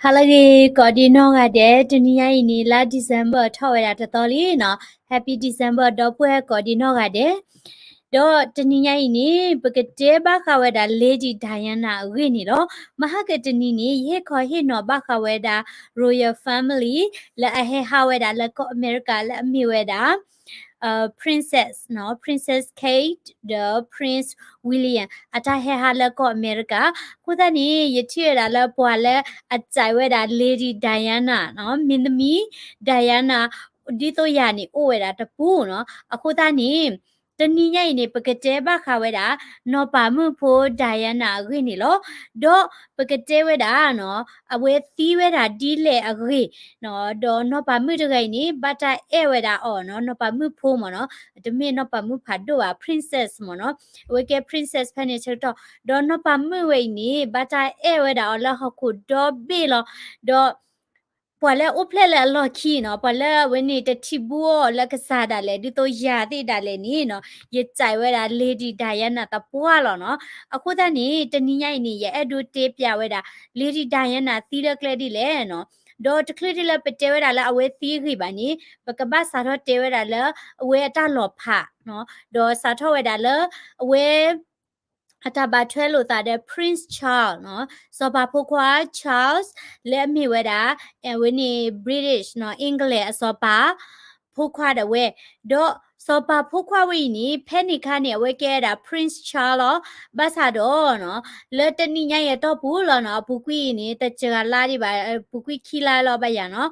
ဟါလၢအဂ့ၤ ကိးဒံနီၢ်ဂၤဒဲး, တနံၤညါအံၤန့ၣ် လါ December ထီၣ်ဝဲဒၣ်တသီလံနီၤ, Happy December ဒီပုၢ်ဝဲၢ်ကိးဒံနီၢ်ဂၤဒဲး. ဒီးတနံၤညါအံၤန့ၣ် ပကတဲဘၣ်ဃးဝဲဒၣ် Lady Diana အဂ့ၢ်န့ၣ်လီၤ. မဟါကတနံၤန့ၣ် ယဟ့ၣ်ခီဟ့ၣ်နီၤဘၣ်ဃးဝဲဒၣ် Royal Family လၢအဟဲဟးဝဲဒၣ်လၢကီၢ်အမဲရကၤလၢအမ့ၢ်ဝဲဒၣ် Princess နီၤ, Princess Kate ဒီး Prince William အတၢ်ဟဲဟးလၢကီၢ်အမဲရကၤ. အဃိသတးန့ၣ် ယထံၣ်ဝဲဒၣ်လၢပှၤလၢအစံးဝဲဒၣ် Lady Diana နီၤ, မင်းသမီး Diana ဒ်သိးယၤန့ၣ် အိၣ်ဝဲဒၣ်တပူၤနီၤ. အဃိသတးန့ၣ် တနံၤညါအံၤန့ၣ် ပကတဲဘၣ်ဃးဝဲဒၣ် နီၢ်ပၤမုၣ်ဖိ Diana အဂ့ၢ်န့ၣ်လီၤ. ဒီးပကတဲဝဲဒၣ်နီၤ, အဝဲသံဝဲဒၣ်ဒ်လဲၣ်အဂ့ၢ်နီၤ, ဒီးနီၢ်ပၤမုၣ်တဂၤအံၤန့ၣ် ဘၣ်တၢ်အဲၣ်ဝဲဒၣ်အီၤနီၤ, နီၢ်ပၤမုၣ်ဖိမ့ၢ်နီၤ, တမ့ၢ်နီၢ်ပၤမုၣ်ဖးဒိၣ်ဘၣ်, Princess မ့ၢ်နီၤ, အဝဲကဲ Princess ဖဲန့ၣ်ဆၢကတီၢ်, ဒီးနီၢ်ပၤမုၣ်ဝဲအံၤန့ၣ် ဘၣ်တၢ်အဲၣ်ဝဲဒၣ်အီၤလၢဟီၣ်ခိၣ်ဒီဘ့ၣ်လီၤ. ဒီး ပှၤလၢအအိၣ်ဖျဲၣ်လၢအလီၢ်ခံနီၤ, ပှၤလၢအဝဲန့ၣ်တထံၣ်ဘူးအီၤလၢကစၢ်ဒၣ်လဲာ် ဒ်သိးယၤသ့ၣ်ဒၣ်လဲာ်န့ၣ်နီၤ, ယစံးဝဲဒၣ် Lady Diana သပှၢ်လီၤနီၤ. အဃိသတးန့ၣ် တနံၤညါအံၤန့ၣ် ယအဲၣ်ဒိးတဲပျးဝဲဒၣ် Lady Diana သံလၢကျဲဒ်လဲၣ်နီၤ. ဒီးတချုးဒ်လၢပတဲဝဲဒၣ်လၢအဝဲသံအဂ့ၢ်ဘၣ်န့ၣ် ပကဘၣ်စးထီၣ်တဲဝဲဒၣ်လၢအဝဲအတၢ်လီၤဖးနီၤ, ဒီးစးထီၣ်ဝဲဒၣ်လၢအဝဲ အတၢ်ဘၣ်ထွဲလိာ်သးဒီး Prince Charles နီၤ, စီၤပၤဖိခွါ Charles လၢအမ့ၢ်ဝဲဒၣ် အဝဲန့ၣ် British နီၤ, England အစီၤပၤဖိခွါဒၣ်ဝဲ, ဒီးစီၤပၤဖိခွါဝဲအံၤန့ၣ် ဖဲန့ၣ်အခါန့ၣ် အဝဲကဲဝဲဒၣ် Prince Charles လီၤ. ဘၣ်ဆၣ်ဒီးနီၤ, လၢတနံၤညါအံၤအတီၢ်ပူၤလီၤနီၤ, အပူၤကွံာ်အံၤန့ၣ် တစှၤလါဒံးဘၣ်, အပူၤကွံာ်ခံလါလီၤဘၣ်ယၤနီၤ,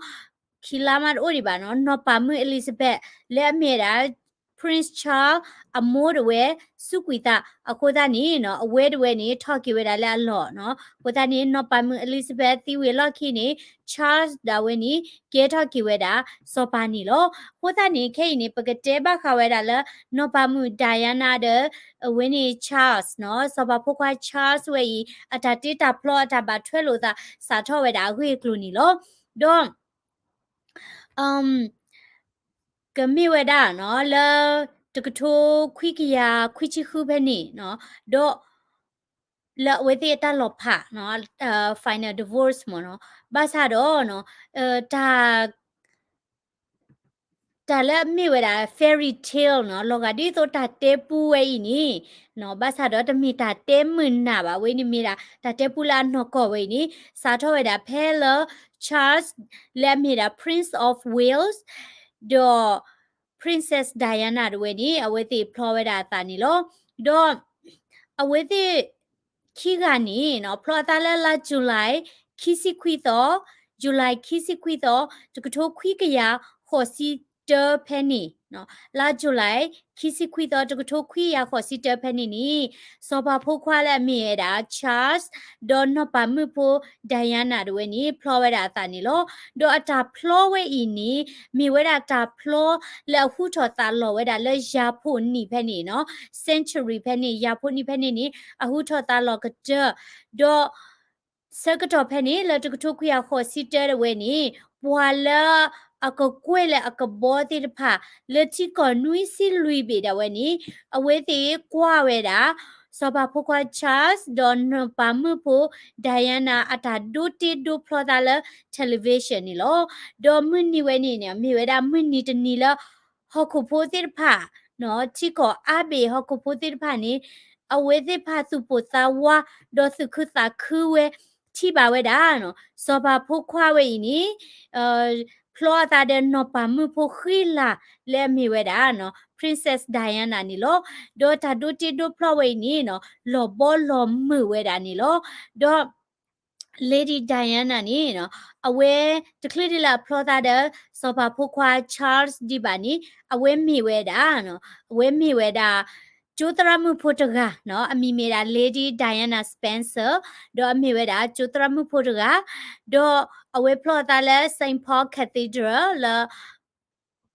ခံလါမးတအိၣ်ဒံးဘၣ်နီၤ, နီၢ်ပၤမုၣ် Elizabeth လၢအမ့ၢ်ဝဲဒၣ် Prince Charles အမိၢ်ဒၣ်ဝဲ စူးကွံာ်သး, အဃိသတးန့ၣ်နီၤ, အဝဲဒၣ်ဝဲန့ၣ် ထီၣ်က့ၤဝဲဒၣ်လၢအလီၢ်နီၤ. အဃိသတးန့ၣ် နီၢ်ပၤမုၣ် Elizabeth သံဝံၤအလီၢ်ခံန့ၣ် Charles ဒၣ်ဝဲန့ၣ် ကဲထီၣ်က့ၤဝဲဒၣ်စီၤပၤန့ၣ်လီၤ. အဃိသတးန့ၣ် ခဲအံၤန့ၣ် ပကတဲဘၣ်ဃးဝဲဒၣ်လၢ နီၢ်ပၤမုၣ် Diana ဒီး အဝဲန့ၣ် Charles နီၤ, စီၤပၤဖိခွါ Charles ဝဲအံၤ အတၢ်တ့တၢ်ဖျီ အတၢ်ဘၣ်ထွဲလိာ်သး စးထီၣ်ဝဲဒၣ်အဂ့ၢ်အကျိၤန့ၣ်လီၤ. ဒီး ကမ့ၢ်ဝဲဒၣ်နီၤ, လၢတကထိခွံကယၤခွံဆံဃုဖဲန့ၣ်နီၤ, ဒီးလၢအဝဲသ့ၣ်အတၢ်လီၤဖးနီၤ, final divorce မ့ၢ်နီၤ, ဘၣ်ဆၣ်ဒီးနီၤ, တၢ် တၢ်လၢအမ့ၢ်ဝဲဒၣ် fairy tale နီၤ, လီၤဂာ်ဒ်သိးတၢ်တဲပူဝဲအံၤန့ၣ်နီၤ, ဘၣ်ဆၣ်ဒီးတမ့ၢ်တၢ်တဲမုာ်နၢ်ဘၣ်, အဝဲန့ၣ်မ့ၢ်ဒၣ်တၢ်တဲပူလၢအနီၢ်ကီၢ်ဝဲအံၤန့ၣ် စးထီၣ်ဝဲဒၣ်ဖဲလၢ Charles လၢအမ့ၢ်ဒၣ် Prince of Wales ဒီး Princess Diana တဝဲန့ၣ် အဝဲသ့ၣ်ဖျီဝဲဒၣ်အသးန့ၣ်လီၤ. ဒီးအဝဲသ့ၣ်ခံဂၤန့ၣ်နီၤ, ဖျီအသးလၢလါ July ခံဆံခွံသီ, July ခံဆံခွံသီ, တကထိခွံကယၤဃိးဆံတၢဖဲန့ၣ်, လါ July ခံဆံခွံသီ တကထိခွံကယၤဃိးဆံတၢဖဲန့ၣ်န့ၣ်, စီၤပၤဖိခွါလၢအမ့ၢ်ဝဲဒၣ် Charles ဒီးနီၢ်ပၤမုၣ်ဖိ Diana တဝဲန့ၣ် ဖျီဝဲဒၣ်အသးန့ၣ်လီၤ. ဒီးအတၢ်ဖျီဝဲအံၤန့ၣ် မ့ၢ်ဝဲဒၣ်တၢ်ဖျီလၢအဟူထီၣ်သးလီၤဝဲဒၣ်လၢယၤဖိနံၣ်ဖဲန့ၣ်နီၤ, century ဖဲန့ၣ်, ယၤဖိနံၣ်ဖဲန့ၣ်န့ၣ် အဟူထီၣ်သးလီၤကတၢၢ်, ဒီးဆၢကတီၢ်ဖဲန့ၣ် လၢတကထိခွံကယၤဃိးဆံတၢတဝဲန့ၣ် ပှၤလၢအကကွဲၢ်လၢအကဘီသ့ၣ်တဖၣ် လၢထံကီၢ်နွံဆံလွံၢ်ဘ့ၣ်ဒၣ်ဝဲန့ၣ် အဝဲသ့ၣ်ကွၢ်ဝဲဒၣ် စီၤပၤဖိခွါ Charles ဒီးနီၢ်ပၤမုၣ်ဖိ Diana အတၢ်ဒိတ့ဒိဖျီသးလၢ television န့ၣ်လီၤ. ဒီးမုၢ်နံၤဝဲန့ၣ်န့ၣ် မ့ၢ်ဝဲဒၣ်မုၢ်နံၤတနံၤလၢ ဟီၣ်ခိၣ်ဖိသ့ၣ်တဖၣ်နီၤ, ထံကီၢ်အါဘ့ၣ်ဟီၣ်ခိၣ်ဖိသ့ၣ်တဖၣ်န့ၣ် အဝဲသ့ၣ်တဖၣ်သူၣ်ပိၢ်သးဝး ဒီးသူၣ်ခုသးခုဝဲ ထံၣ်ဘၣ်ဝဲဒၣ်နီၤ, စီၤပၤဖိခွါဝဲအံၤန့ၣ် ဖျီအသးဒီးနီၢ်ပၤမုၣ်ဖိဃံလၤလၢအမ့ၢ်ဝဲဒၣ်နီၤ Princess Diana န့ၣ်လီၤ. ဒီးတၢ်ဒိတ့ဒိဖျီဝဲအံၤန့ၣ်နီၤ လီၤဘီလီၤမုၢ်ဝဲဒၣ်န့ၣ်လီၤ. ဒီး Lady Diana န့ၣ်နီၤ အဝဲတချုးဒ်လၢအဖျီသးဒီး စီၤပၤဖိခွါ Charles ဒံးဘၣ်န့ၣ် အဝဲမ့ၢ်ဝဲဒၣ်နီၤ အဝဲမ့ၢ်ဝဲဒၣ် ကၠိသရၣ်မုၣ်ဖိတဂၤနီၤ, အမံၤမ့ၢ်ဒၣ် Lady Diana Spencer, ဒီးအမ့ၢ်ဝဲဒၣ်ကၠိသရၣ်မုၣ်ဖိတဂၤ, ဒီးအဝဲဖျီအသးလၢ Saint Paul Cathedral လၢ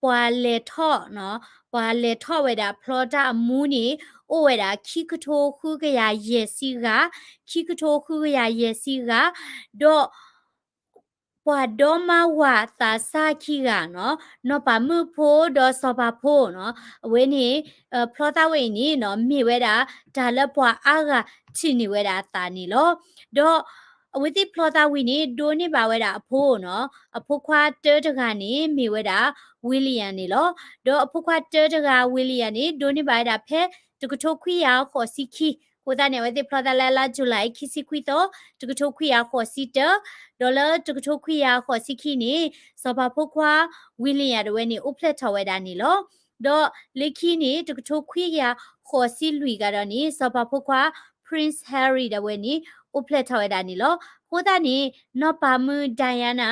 ပှၤလဲၤထီၣ်နီၤ, ပှၤလဲၤထီၣ်ဝဲဒၣ်ဖျီတၢ်အမူန့ၣ် အိၣ်ဝဲဒၣ်ခံကထိဃုကယၤယဲၢ်ဆံဂၤ, ခံကထိဃုကယၤယဲၢ်ဆံဂၤ, ဒီး ပှၤဒီမါဝၤသးစၢ်ခံဂၤနီၤ, နီၢ်ပၤမုၣ်ဖိဒီးစီၤပၤဖိနီၤ, အဝဲန့ၣ် ဖျီသးဝဲအံၤန့ၣ်နီၤ မ့ၢ်ဝဲဒၣ်တၢ်လၢပှၤအါဂၤထံၣ်န့ၢ်ဝဲဒၣ်အသးန့ၣ်လီၤ. ဒီး အဝဲသ့ၣ်ဖျီသးဝံၤန့ၣ် ဒိးန့ၢ်ဘၣ်ဝဲဒၣ်အဖိနီၤ, အဖိခွါတၢတဂၤန့ၣ် မ့ၢ်ဝဲဒၣ် William န့ၣ်လီၤ. ဒီးအဖိခွါတၢတဂၤ William န့ၣ် ဒိးန့ၢ်ဘၣ်ဝဲဒၣ်ဖဲတကထိခွံကယၤဃိးဆံခံ, အဃိသတးန့ၣ် အဝဲသ့ၣ်ဖျီသးလၢလါ July ခံဆံခွံသီ, တကထိခွံကယၤဃိးဆံတၢ, ဒီးလၢတကထိခွံကယၤဃိးဆံခံန့ၣ် စီၤပၤဖိခွါ William ဒၣ်ဝဲန့ၣ် အိၣ်ဖျဲၣ်ထီၣ်ဝဲဒၣ်န့ၣ်လီၤ. ဒီးလၢခံန့ၣ် တကထိခွံကယၤဃိးဆံလွံၢ်ကဒီးန့ၣ် စီၤပၤဖိခွါ Prince Harry ဒၣ်ဝဲန့ၣ် အိၣ်ဖျဲၣ်ထီၣ်ဝဲဒၣ်န့ၣ်လီၤ. အဃိသတးန့ၣ် နီၢ်ပၤမုၣ် Diana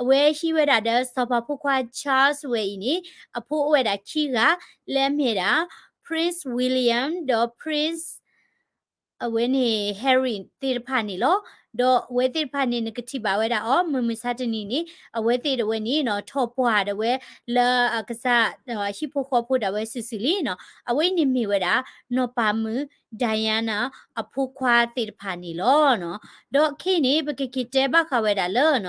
အဝဲဟံးဝဲဒၣ်ဒီးစီၤပၤဖိခွါ Charles ဝဲအံၤန့ၣ် အဖိအိၣ်ဝဲဒၣ်ခံဂၤ, လၢအမ့ၢ်ဝဲဒၣ် Prince William ဒီး Prince အဝဲန့ၣ် Harry သ့ၣ်တဖၣ်န့ၣ်လီၤ. ဒီးအဝဲသ့ၣ်တဖၣ်န့ၣ် နကထံၣ်ဘၣ်ဝဲဒၣ်အီၤ မုၢ်မဆါတနံၤန့ၣ် အဝဲသ့ၣ်ဒၣ်ဝဲန့ၣ်နီၤ ထီၣ်ပှၢ်ဒၣ်ဝဲ လၢအကစၢ် ဟံၣ်ဖိဃီဖိဒၣ်ဝဲစုာ်စုာ်လံနီၤ. အဝဲအံၤန့ၣ်မ့ၢ်ဝဲဒၣ် နီၢ်ပၤမုၣ် Diana အဖိခွါသ့ၣ်တဖၣ်န့ၣ်လီၤ. ဒီးခဲအံၤန့ၣ် ပကက့ၤတဲဘၣ်ဃးဝဲဒၣ်လၢ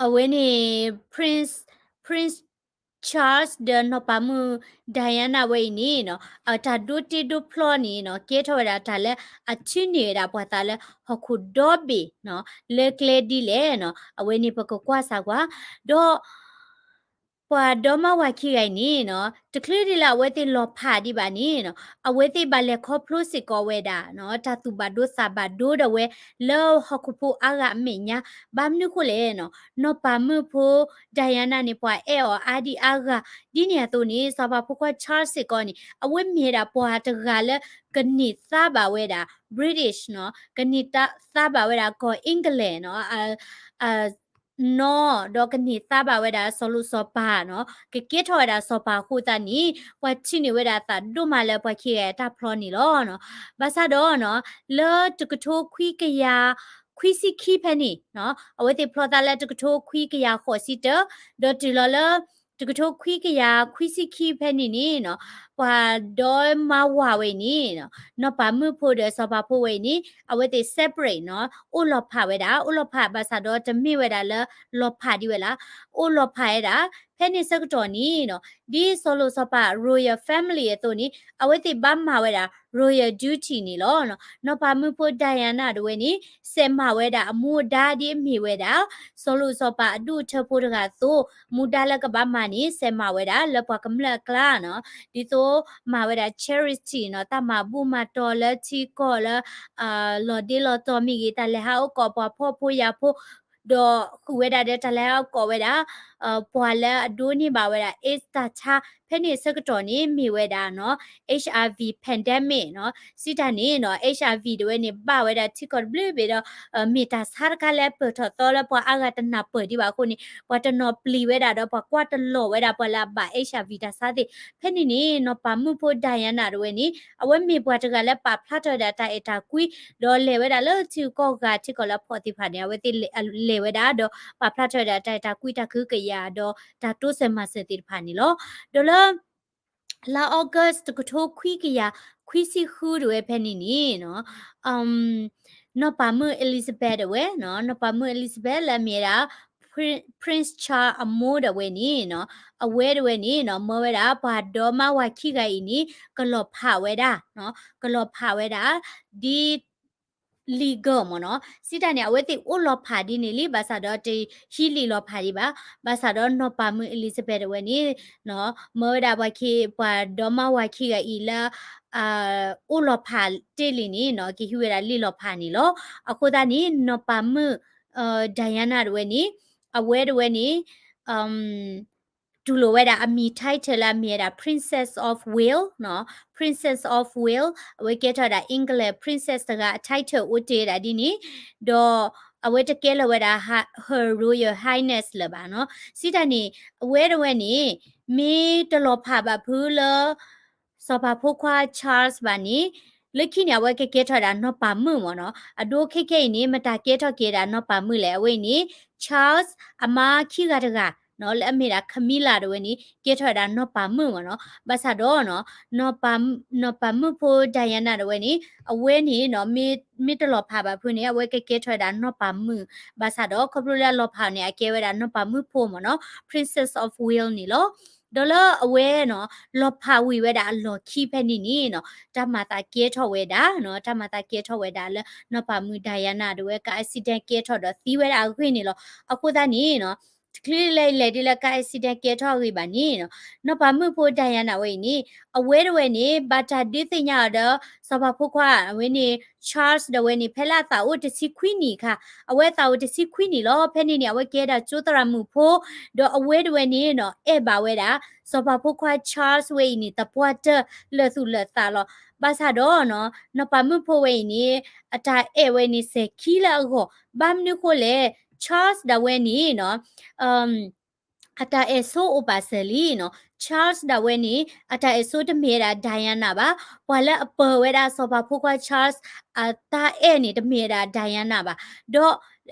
အဝဲန့ၣ် Prince, Prince Charles ဒီးနီၢ်ပၤမုၣ် Diana ဝဲအံၤန့ၣ်နီၤ အတၢ်ဒိတ့ဒိဖျီန့ၣ်နီၤ ကဲထီၣ်ဝဲဒၣ်တၢ်လၢအထုးန့ၢ်ဝဲဒၣ်ပှၤသးလၢဟီၣ်ခိၣ်ဒီဘ့ၣ်နီၤ လၢကျဲဒ်လဲၣ်နီၤ အဝဲန့ၣ်ပကကွၢ်စၢ်ကွၢ်, ဒီး ပှၤဒီမါဝၤခံဂၤအံၤန့ၣ်နီၤ တချုးဒ်လၢအဝဲသ့ၣ်လီၤဖးဒံးဘၣ်န့ၣ်နီၤ အဝဲသ့ၣ်ဘၣ်လဲၤခီဖျိစ့ၢ်ကီးဝဲဒၣ်နီၤ တၢ်သူၣ်ဘၣ်ဒိသးဘၣ်ဒိဒၣ်ဝဲ လၢဟီၣ်ခိၣ်ဖိအါဂၤအမဲာ်ညါ, ဘၣ်မနုၤဃိလဲၣ်နီၤ နီၢ်ပၤမုၣ်ဖိ Diana န့ၣ် ပှၤအဲၣ်အီၤအါဒံအါဂၤ, ဒ်န့ၣ်အသိးန့ၣ် စီၤပၤဖိခွါ Charles စ့ၢ်ကီးန့ၣ် အဝဲမ့ၢ်ဝဲဒၣ်ပှၤတဂၤလၢ ကန့ၢ်သါဘၣ်ဝဲဒၣ် British နီၤ ကန့ၢ်သါဘၣ်ဝဲဒၣ်ကီၢ် England နီၤ နီၤ ဒီးကန့ၢ်သါဘၣ်ဝဲဒၣ်စီၤလိၣ်စီၤပၤနီၤ ကကဲထီၣ်ဝဲဒၣ်စီၤပၤအဃိသတးန့ၣ် ပှၤထုးန့ၢ်ဝဲဒၣ်သးဒိၣ်မးလၢပှၤခံဂၤအတၢ်ဖျီန့ၣ်လီၤနီၤ. ဘၣ်ဆၣ်ဒီးနီၤ လၢတကထိခွံကယၤခွံဆံခံဖဲန့ၣ်နီၤ အဝဲသ့ၣ်ဖျီသးလၢတကထိခွံကယၤဃိးဆံတၢ ဒီးတုၤလီၤလၢ တကထိခွံကယၤခွံဆံခံဖဲန့ၣ်န့ၣ်နီၤ ပှၤဒီမါဝၤဝဲအံၤန့ၣ်နီၤ နီၢ်ပၤမုၣ်ဖိဒီးစီၤပၤဖိဝဲအံၤန့ၣ် အဝဲသ့ၣ် separate နီၤ အိၣ်လီၤဖးဝဲဒၣ် အိၣ်လီၤဖးဘၣ်ဆၣ်ဒီးတမ့ၢ်ဝဲဒၣ်လၢလီၤဖးဒံးဝဲလၢ အိၣ်လီၤဖးဝဲဒၣ် ဖဲန့ၣ်ဆၢကတီၢ်န့ၣ်နီၤ ဒ်စီၤလိၣ်စီၤပၤ royal family အသိးန့ၣ် အဝဲသ့ၣ်ဘၣ်မၤဝဲဒၣ် royal duty န့ၣ်လီၤ. နီၢ်ပၤမုၣ်ဖိ Diana ဒၣ်ဝဲန့ၣ် စဲးမၤဝဲဒၣ်အမူအဒါဒ်အမ့ၢ်ဝဲဒၣ် စီၤလိၣ်စီၤပၤအဒူၣ်အထၢဖိတဂၤအသိး မူဒါလၢကဘၣ်မၤန့ၣ် စဲးမၤဝဲဒၣ် လၢပှၤကမျၢၢ်အကျါနီၤ ဒ်သိးမၤဝဲဒၣ် charity နီၤ တၢ်မၤဘူၣ်မၤတီၤလၢထံကီၢ်လၢ လီၤဒ့လီၤတီၤမ့ၢ်ဂ့ၤ တၢ်လဲၤဟးအိၣ်ကီးပှၤဖှီၣ်ဖိယာ်ဖိ ဒီးဃုာ်ဝဲဒၣ်ဒီးတၢ်လဲၤဟးအိၣ်ကီးဝဲဒၣ် ပှၤလၢအဒိးန့ၢ်ဘၣ်ဝဲဒၣ် AIDS တၢ်ဆါ ဖဲန့ၣ်ဆၢကတီၢ်န့ၣ် မ့ၢ်ဝဲဒၣ်နီၤ HIV pandemic နီၤ စံးတၢ်န့ၣ်နီၤ HIV ဒၣ်ဝဲန့ၣ် ဘၣ်ဝဲဒၣ်ထံကီၢ်တဘျုးဘ့ၣ်ဒီး မ့ၢ်တၢ်ဆါတခါလၢပၢၢ်ထီၣ်သီလၢပှၤအါဂၤတနၢ်ပၢၢ်ဒံးဘၣ်အဃိန့ၣ် ပှၤတနီၤပျံၤဝဲဒၣ်ဒီးပှၤကွၢ်တလီၤဝဲဒၣ်ပှၤလၢအဘၣ် HIV တၢ်ဆါသ့ၣ် ဖဲန့ၣ်န့ၣ် နီၢ်ပၤမုၣ်ဖိ Diana ဒၣ်ဝဲန့ၣ် အဝဲမ့ၢ်ပှၤတဂၤလၢပာ်ဖျါထီၣ်ဝဲဒၣ်တၢ်အဲၣ်တၢ်ကွံ ဒီးလဲၤဝဲဒၣ်လၢထံဂုၤကီၢ်ဂၤထံကီၢ်လၢအဖှီၣ်သ့ၣ်တဖၣ်န့ၣ် အဝဲသ့ၣ်လဲၤဝဲဒၣ်ဒီး ပာ်ဖျါထီၣ်ဝဲဒၣ်တၢ်အဲၣ်တၢ်ကွံတၢ်ကဟုကယာ်ဒီးတၢ်တိစၢၤမၤစၢၤသ့ၣ်တဖၣ်န့ၣ်လီၤ. ဒီးလၢ လါ August တကထိခွံကယၤခွံဆံဃုဒၣ်ဝဲဖဲန့ၣ်န့ၣ်နီၤ နီၢ်ပၤမုၣ် Elizabeth ဒၣ်ဝဲနီၤ နီၢ်ပၤမုၣ် Elizabeth လၢအမ့ၢ်ဝဲဒၣ် Prin- Prince Charles အမိၢ်ဒၣ်ဝဲန့ၣ်နီၤ အဝဲဒၣ်ဝဲန့ၣ်နီၤ မၢဝဲဒၣ်ပှၤဒီမါဝၤခံဂၤအံၤန့ၣ် ကလီၤဖးဝဲဒၣ်နီၤ ကလီၤဖးဝဲဒၣ် ဒ် legal မ့ၢ်နီၤ စံးတၢ်န့ၣ် အဝဲသ့ၣ်အိၣ်လီၤဖးဒ်န့ၣ်လံ ဘၣ်ဆၣ်ဒီးတဟံးလံာ်လီၤဖးဒံးဘၣ် ဘၣ်ဆၣ်ဒီးနီၢ်ပၤမုၣ် Elizabeth ဒၣ်ဝဲန့ၣ်နီၤ မၢဝဲဒၣ်ပှၤခံ ပှၤဒီမါဝၤခံဂၤအံၤလၢ အိၣ်လီၤဖးတ့ၢ်လံန့ၣ်နီၤ ကဟံးဝဲဒၣ်လံာ်လီၤဖးန့ၣ်လီၤ. အဃိသတးန့ၣ် နီၢ်ပၤမုၣ် Diana ဒၣ်ဝဲန့ၣ် အဝဲဒၣ်ဝဲန့ၣ် တူၢ်လိာ်ဝဲဒၣ်အမံၤ title လၢအမ့ၢ်ဝဲဒၣ် Princess of Wales နီၤ Princess of Wales အဝဲကဲထီၣ်ဝဲဒၣ် England Princess တဂၤအ title အိၣ်တ့ၢ်ဝဲဒၣ်ဒ်န့ၣ် ဒီးအဝဲတကဲလၢၤဝဲဒၣ် Her Royal Highness လၢၤဘၣ်နီၤ စံးတၢ်န့ၣ် အဝဲဒၣ်ဝဲန့ၣ် မ့ၢ်တလီၤဖးဘၣ်ဖုလၢ စီၤပၤဖိခွါ Charles ဘၣ်န့ၣ် လၢခံန့ၣ် အဝဲကကဲထီၣ်ဝဲဒၣ်နီၢ်ပၤမုၣ်မ့ၢ်နီၤ အဒိခဲခဲအံၤန့ၣ် မတၤကဲထီၣ်က့ၤဝဲဒၣ်နီၢ်ပၤမုၣ်လဲၣ် အဝဲအံၤန့ၣ် Charles အမါခံဂၤတဂၤနီၤ လၢအမ့ၢ်ဒၣ် Camilla ဒၣ်ဝဲန့ၣ် ကဲထီၣ်ဝဲဒၣ်နီၢ်ပၤမုၣ်မ့ၢ်နီၤ ဘၣ်ဆၣ်ဒီးနီၤ နီၢ်ပၤမုၣ်ဖိ Diana ဒၣ်ဝဲန့ၣ် အဝဲန့ၣ်နီၤ မ့ၢ် မ့ၢ်တလီၤဖးဘၣ်ဖုန့ၣ် အဝဲကကဲထီၣ်ဝဲဒၣ်နီၢ်ပၤမုၣ် ဘၣ်ဆၣ်ဒီး ခီဖျိလၢအလီၤဖးန့ၣ် အကဲဝဲဒၣ်နီၢ်ပၤမုၣ်ဖိမ့ၢ်နီၤ Princess of Wales န့ၣ်လီၤ. ဒီးလၢအဝဲနီၤ လီၤဖးဝံၤဝဲဒၣ်အလီၢ်ခံဖဲန့ၣ်န့ၣ်နီၤ တၢ်မၤသးကဲထီၣ်ဝဲဒၣ်နီၤ တၢ်မၤသးကဲထီၣ်ဝဲဒၣ်လၢ နီၢ်ပၤမုၣ် Diana ဒၣ်ဝဲ car accident ကဲထီၣ်ဒီးသံဝဲဒၣ်အဂ့ၢ်န့ၣ်လီၤ. အဃိသတးန့ၣ်နီၤ တချုးလၢလဲၤဒ်လၢ car accident ကဲထီၣ်အဂ့ၢ်ဘၣ်န့ၣ်နီၤ နီၢ်ပၤမုၣ်ဖိ Diana ဝဲအံၤန့ၣ် အဝဲတဝဲန့ၣ် ဘၣ်တၢ်ဒုးသ့ၣ်ညါအီၤဒီး စီၤပၤဖိခွါ အဝဲန့ၣ် Charles ဒၣ်ဝဲန့ၣ် ဖဲလၢအသးအိၣ်တဆံခွံနံၣ်အခါ အဝဲသးအိၣ်တဆံခွံနံၣ်လီၤ. ဖဲန့ၣ်န့ၣ် အဝဲကဲဒၣ်ကၠိသရၣ်မုၣ်ဖိ ဒီးအဝဲတဝဲန့ၣ်နီၤ အဲၣ်ဘၣ်ဝဲဒၣ် စီၤပၤဖိခွါ Charles ဝဲအံၤန့ၣ် သပှၢ်တၢၢ်လၢာ်သူၣ်လၢာ်သးလီၤ. ဘၣ်ဆၣ်ဒီးနီၤ နီၢ်ပၤမုၣ်ဖိဝဲအံၤန့ၣ် အတၢ်အဲၣ်ဝဲန့ၣ် စဲၤခံလၢအဂီၢ် ဘၣ်မနုၤဃိလဲၣ် Charles ဒၣ်ဝဲန့ၣ်နီၤ အတၢ်အဲၣ်ဆိအိၣ်ပာ်စၢၤလံနီၤ. Charles ဒၣ်ဝဲန့ၣ် အတၢ်အဲၣ်ဆိတမ့ၢ်ဝဲဒၣ် Diana ဘၣ်. ပှၤလၢအပၢၤဝဲဒၣ်စီၤပၤဖိခွါ Charles အတၢ်အဲၣ်န့ၣ် တမ့ၢ်ဝဲဒၣ် Diana ဘၣ်. ဒီး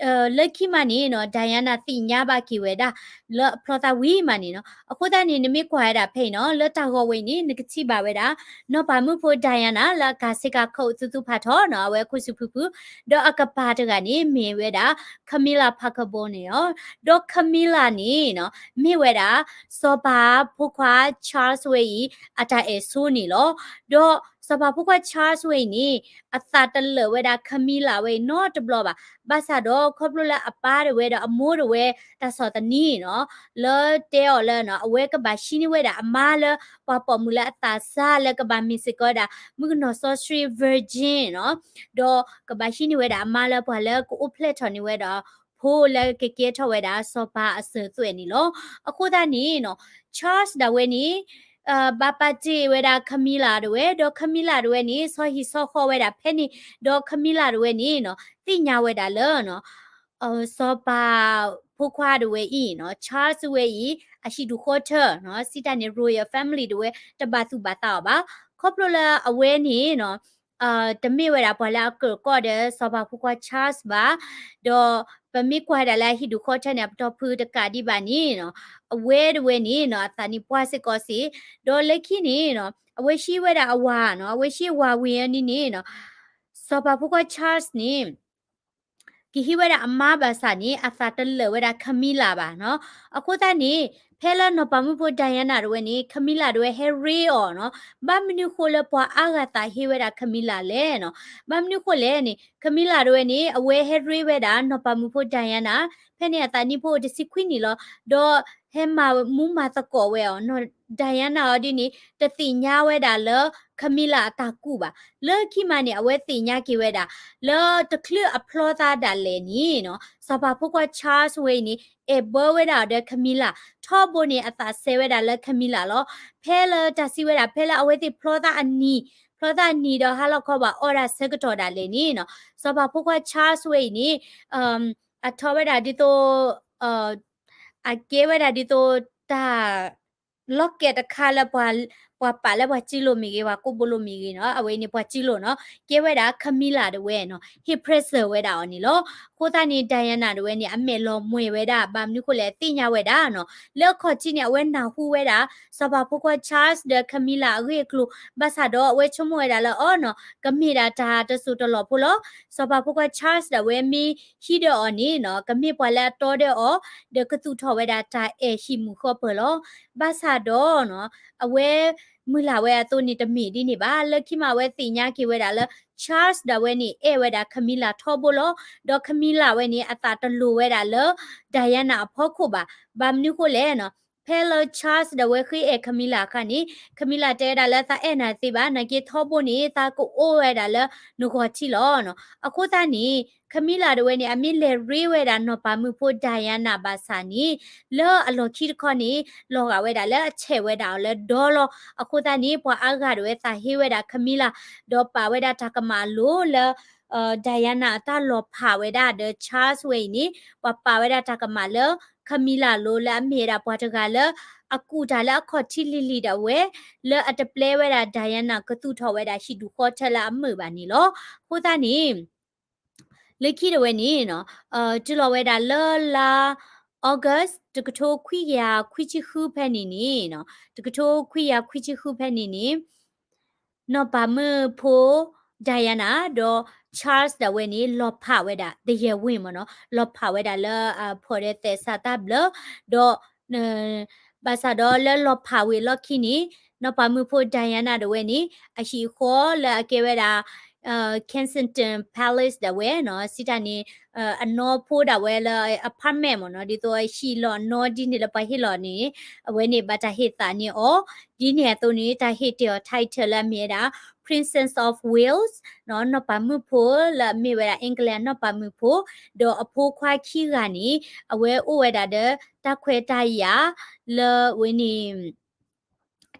လၢခံမးန့ၣ်နီၤ Diana သ့ၣ်ညါဘၣ်က့ၤဝဲဒၣ် လၢအဖျီသးဝံၤမးန့ၣ်နီၤ. အဃိသတးန့ၣ် နမ့ၢ်ကွၢ်ဝဲဒၣ်ဖဲအံၤနီၤ လၢတၢ်ဂီၤဝဲအံၤန့ၣ် နကထံၣ်ဘၣ်ဝဲဒၣ် နီၢ်ပၤမုၣ်ဖိ Diana လၢအကၤစ့ကၤခီၣ်သူသူဖးထီနီၤ အဝဲခိၣ်ဆူဖုဖု ဒီးအကပၤတဂၤန့ၣ် မ့ၢ်ဝဲဒၣ် Camilla Parker Bowles န့ၣ်လီၤ. ဒီး Camilla န့ၣ်နီၤ မ့ၢ်ဝဲဒၣ် စီၤပၤဖိခွါ Charles ဝဲအံၤ အတၢ်အဲၣ်ဆိန့ၣ်လီၤ. ဒီးစီၤပၤဖိခွါ Charles ဝဲအံၤန့ၣ် အသးတလၢာ်ဝဲဒၣ် Camilla ဝဲအံၤနီတဘျီဘၣ်. ဘၣ်ဆၣ်ဒီးခီဖျိလၢအပၢ်ဒၣ်ဝဲဒီးအမိၢ်ဒၣ်ဝဲ တၢ်ဆီၣ်သနံးနီၤ လၢတဲအီၤလၢနီၤ အဝဲကဘၣ်ဟံးန့ၢ်ဝဲဒၣ်အမါလၢ ပှၤပိာ်မုၣ်လၢအသးစၢ်လၢကဘၣ်မ့ၢ်စ့ၢ်ကီးဝဲဒၣ် မုၣ်ကနီၤစီဆှံ virgin နီၤ ဒီးကဘၣ်ဟံးန့ၢ်ဝဲဒၣ်အမါလၢပှၤလၢကအိၣ်ဖျဲၣ်ထီၣ်န့ၢ်ဝဲဒီး ဖိလၢကကဲထီၣ်ဝဲဒၣ်စီၤပၤအစၢၤသွဲၣ်န့ၣ်လီၤ. အဃိသတးန့ၣ်နီၤ Charles ဒၣ်ဝဲန့ၣ် ဘၣ်ပာ်တ့ၢ်ဝဲဒၣ် Camilla ဒၣ်ဝဲ ဒီး Camilla ဒၣ်ဝဲန့ၣ် ဆီဟံၣ်ဆီဃီဝဲဒၣ်ဖဲန့ၣ် ဒီး Camilla ဒၣ်ဝဲန့ၣ်နီၤ သ့ၣ်ညါဝဲဒၣ်လၢနီၤ စီၤပၤဖိခွါဒၣ်ဝဲအံၤနီၤ Charles ဝဲအံၤ အဟံၣ်ဒူၣ်ဃီထၢနီၤ စံးတၢ်န့ၣ် royal family ဒၣ်ဝဲ တဘၣ်သူၣ်ဘၣ်သးအီၤဘၣ်. ခီဖျိလၢအဝဲန့ၣ်နီၤ တမ့ၢ်ဝဲဒၣ်ပှၤလၢအကြၢးကီၢ်ဒီးစီၤပၤဖိခွါ Charles ဘၣ်. ဒီးပမ့ၢ်ကွၢ်ဒၣ်လၢအဟံၣ်ဒူၣ်ဃီထၢန့ၣ် အပတီၢ်ဖုတကးဒံးဘၣ်န့ၣ်နီၤ အဝဲတဝဲန့ၣ်နီၤ အသးနံၣ်ပှၢ်စ့ၢ်ကီးစ့ၢ် ဒီးလၢခံန့ၣ်နီၤ အဝဲဟံးဝဲဒၣ်အဝၤနီၤ အဝဲဟံးအဝၤဝံၤအီၤန့ၣ်န့ၣ်နီၤ စီၤပၤဖိခွါ Charles န့ၣ် ကဟံးဝဲဒၣ်အမါဘၣ်ဆၣ်န့ၣ် အသးတလၢာ်ဝဲဒၣ် Camilla ဘၣ်နီၤ. အဃိသတးန့ၣ် ဖဲလၢနီၢ်ပၤမုၣ်ဖိ Diana တဝဲန့ၣ် Camilla တဝဲဟဲရ့အီၤနီၤ ဘၣ်မနုၤဃိလၢပှၤအါဂၤသးဟ့ဝဲဒၣ် Camilla လဲၣ်နီၤ. ဘၣ်မနုၤဃိလဲၣ်န့ၣ် Camilla တဝဲန့ၣ် အဝဲဟဲရ့ဝဲဒၣ်နီၢ်ပၤမုၣ်ဖိ Diana ဖဲန့ၣ်အသးနံၣ်ဖိတဆံခွံနံၣ်လီၤ. ဒီးဟဲမၤမူမၤသကိးဝဲအီၤနီၤ Diana အီၤဒ်န့ၣ် တသ့ၣ်ညါဝဲဒၣ်လၢ Camilla အတၢ်ကူၣ်ဘၣ်. လၢခံမးန့ၣ် အဝဲသ့ၣ်ညါက့ၤဝဲဒၣ် လၢတချုးအဖျီသးဒၣ်လဲာ်န့ၣ်နီၤ စီၤပၤဖိခွါ Charles ဝဲအံၤန့ၣ် အဲၣ်ဘၢဝဲဒၣ်အီၤဒီး Camilla ထီဘိန့ၣ် အသးစဲဝဲဒၣ်လၢ Camilla လီၤ. ဖဲလၢတၢ်စံးဝဲဒၣ် ဖဲလၢအဝဲသ့ၣ်ဖျီသးအနံၤ ဖျီသးအနံၤဒီးဟါလီၤခီဘၣ်အီၣ်ဒၣ်ဆၢကတီၢ်ဒၣ်လဲာ်န့ၣ်နီၤ စီၤပၤဖိခွါ Charles ဝဲအံၤန့ၣ် အထီဝဲဒၣ်ဒ်သိး အကဲဝဲဒၣ်ဒ်သိးတၢ် locket တခါလၢပှၤ ပှၤပာ်လၢပှၤစံလိာ်မ့ၢ်ဂ့ၤ ပှၤကိးဘိလိာ်မ့ၢ်ဂ့ၤနီၤ အဝဲန့ၣ် ပှၤစံလိာ်နီၤ ကဲဝဲဒၣ် Camilla တဝဲနီၤ ဟ့ၣ် present ဝဲဒၣ်အီၤန့ၣ်လီၤ. အဃိသတးန့ၣ် Diana တဝဲန့ၣ် အမဲာ်လီၤမှဲၤဝဲဒၣ် ဘၣ်မနုၤဃိလဲၣ် သ့ၣ်ညါဝဲဒၣ်နီၤ လၢအခီၣ်ထံးန့ၣ် အဝဲနၢ်ဟူဝဲဒၣ် စီၤပၤဖိခွါ Charles ဒီး Camilla အဂ့ၢ်အကျိၤ ဘၣ်ဆၣ်ဒီးအဝဲဆိကမိၣ်ဝဲဒၣ်လၢအီၤနီၤ ကမ့ၢ်ဒၣ်တၢ်တစိၢ်တလီၢ်ဖိလီၤ. စီၤပၤဖိခွါ Charles ဒၣ်ဝဲမ့ၢ်ဟံးဒီးအီၤန့ၣ်နီၤ ကမ့ၢ်ပှၤလၢအတီဒီးအီၤ ဒီးကသူၣ်ထီၣ်ဝဲဒၣ်တၢ်အဲၣ်ဟံၣ်မုၢ်ဃီပၢၤလီၤ. ဘၣ်ဆၣ်ဒီးနီၤ အဝဲမုၢ်လၢ်ဝဲအသိးန့ၣ် တမ့ၢ်ဒ်န့ၣ်ဘၣ်. လၢခံမးအဝဲသ့ၣ်ညါက့ၤဝဲဒၣ်လၢ Charles ဒၣ်ဝဲန့ၣ် အဲၣ်ဝဲဒၣ် Camilla ထီဘိလီၤ. ဒီး Camilla ဝဲန့ၣ် အသးတလိၤဝဲဒၣ်လၢ Diana အဖီခိၣ်ဘၣ်. ဘၣ်မနုၤဃိလဲၣ်နီၤ ဖဲလၢ Charles ဒၣ်ဝဲဃ့အဲၣ် Camilla အခါန့ၣ် Camilla တဲဝဲဒၣ်လၢ သးအဲၣ်နၤသ့ဘၣ်, နာ်က့ထီဘိန့ၣ် သးကအိၣ်ဝဲဒၣ်လၢနဂီၢ်ထံလီၤနီၤ. အဃိသတးန့ၣ် Camilla ဒၣ်ဝဲန့ၣ် အမ့ၢ်လဲၤရ့ဝဲဒၣ်နီၢ်ပၤမုၣ်ဖိ Diana ဘၣ်ဆၣ်န့ၣ် လၢအလီၢ်ခံတခီန့ၣ် လီၤဂာ်ဝဲဒၣ်လၢအဆဲးဝဲဒၣ်အီၤလၢဒီလီၤ. အဃိသတးန့ၣ် ပှၤအါဂၤဒၣ်ဝဲသးဟ့ဝဲဒၣ် Camilla ဒီးပာ်ဝဲဒၣ်တၢ်ကမၣ်အလိၤလၢ Diana အတၢ်လီၤဖးဝဲဒၣ်ဒီး Charles ဝဲအံၤန့ၣ် ပှၤပာ်ဝဲဒၣ်တၢ်ကမၣ်လၢ Camilla အလိၤ လၢအမ့ၢ်ဝဲဒၣ်ပှၤတဂၤလၢ အကူၣ်တၢ်လၢအခီၣ်ထံးလံၤလံၤဒၣ်ဝဲ လၢအတပျဲဝဲဒၣ် Diana ကသူၣ်ထီၣ်ဝဲဒၣ်ဟံၣ်ဒူၣ်ဃီထၢလၢအမုာ်ဘၣ်န့ၣ်လီၤ. အဃိသတးန့ၣ် လၢခံဒၣ်ဝဲန့ၣ်နီၤ တုၤလီၤဝဲဒၣ်လၢလါ August တကထိခွံကယၤခွံဆံဃုဖဲန့ၣ်န့ၣ်နီၤ တကထိခွံကယၤခွံဆံဃုဖဲန့ၣ်န့ၣ် နီၢ်ပၤမုၣ်ဖိ Diana ဒီး Charles ဒၣ်ဝဲန့ၣ် လီၤဖးဝဲဒၣ် တရားဝင် မ့ၢ်နီၤ လီၤဖးဝဲဒၣ်လၢအဖိးဒီးသဲးစးတၢ်ဘျၢ ဒီး ဘၣ်ဆၣ်ဒီးလၢလီၤဖးဝံၤအလီၢ်ခံန့ၣ် နီၢ်ပၤမုၣ်ဖိ Diana ဒၣ်ဝဲန့ၣ် အဟံၣ်အဃီလၢအကဲဝဲဒၣ် Kensington Palace ဒၣ်ဝဲနီၤ စံးတၢ်န့ၣ် အနီၢ်ဖိဒၣ်ဝဲလၢ apartment မ့ၢ်နီၤ ဒ်သိးအဟံၣ်လီၤအနီၢ်ဒ်န့ၣ်လၢပှၤဟ့ၣ်လီၤန့ၣ် အဝဲန့ၣ်ဘၣ်တၢ်ဟ့ၣ်သးန့ၢ်အီၤ ဒ်န့ၣ်အသိးန့ၣ် တၢ်ဟ့ၣ်တ့ၢ်အီၤ title လၢအမ့ၢ်ဝဲဒၣ် Princess of Wales နီၢ်ပၤမုၣ်ဖိလၢအမ့ၢ်ဝဲဒၣ် England နီၢ်ပၤမုၣ်ဖိ ဒီးအဖိခွါခံဂၤန့ၣ် အဝဲအိၣ်ဝဲဒၣ်ဒီး တၢ်ခွဲးတၢ်ယာ် လၢဝဲန့ၣ်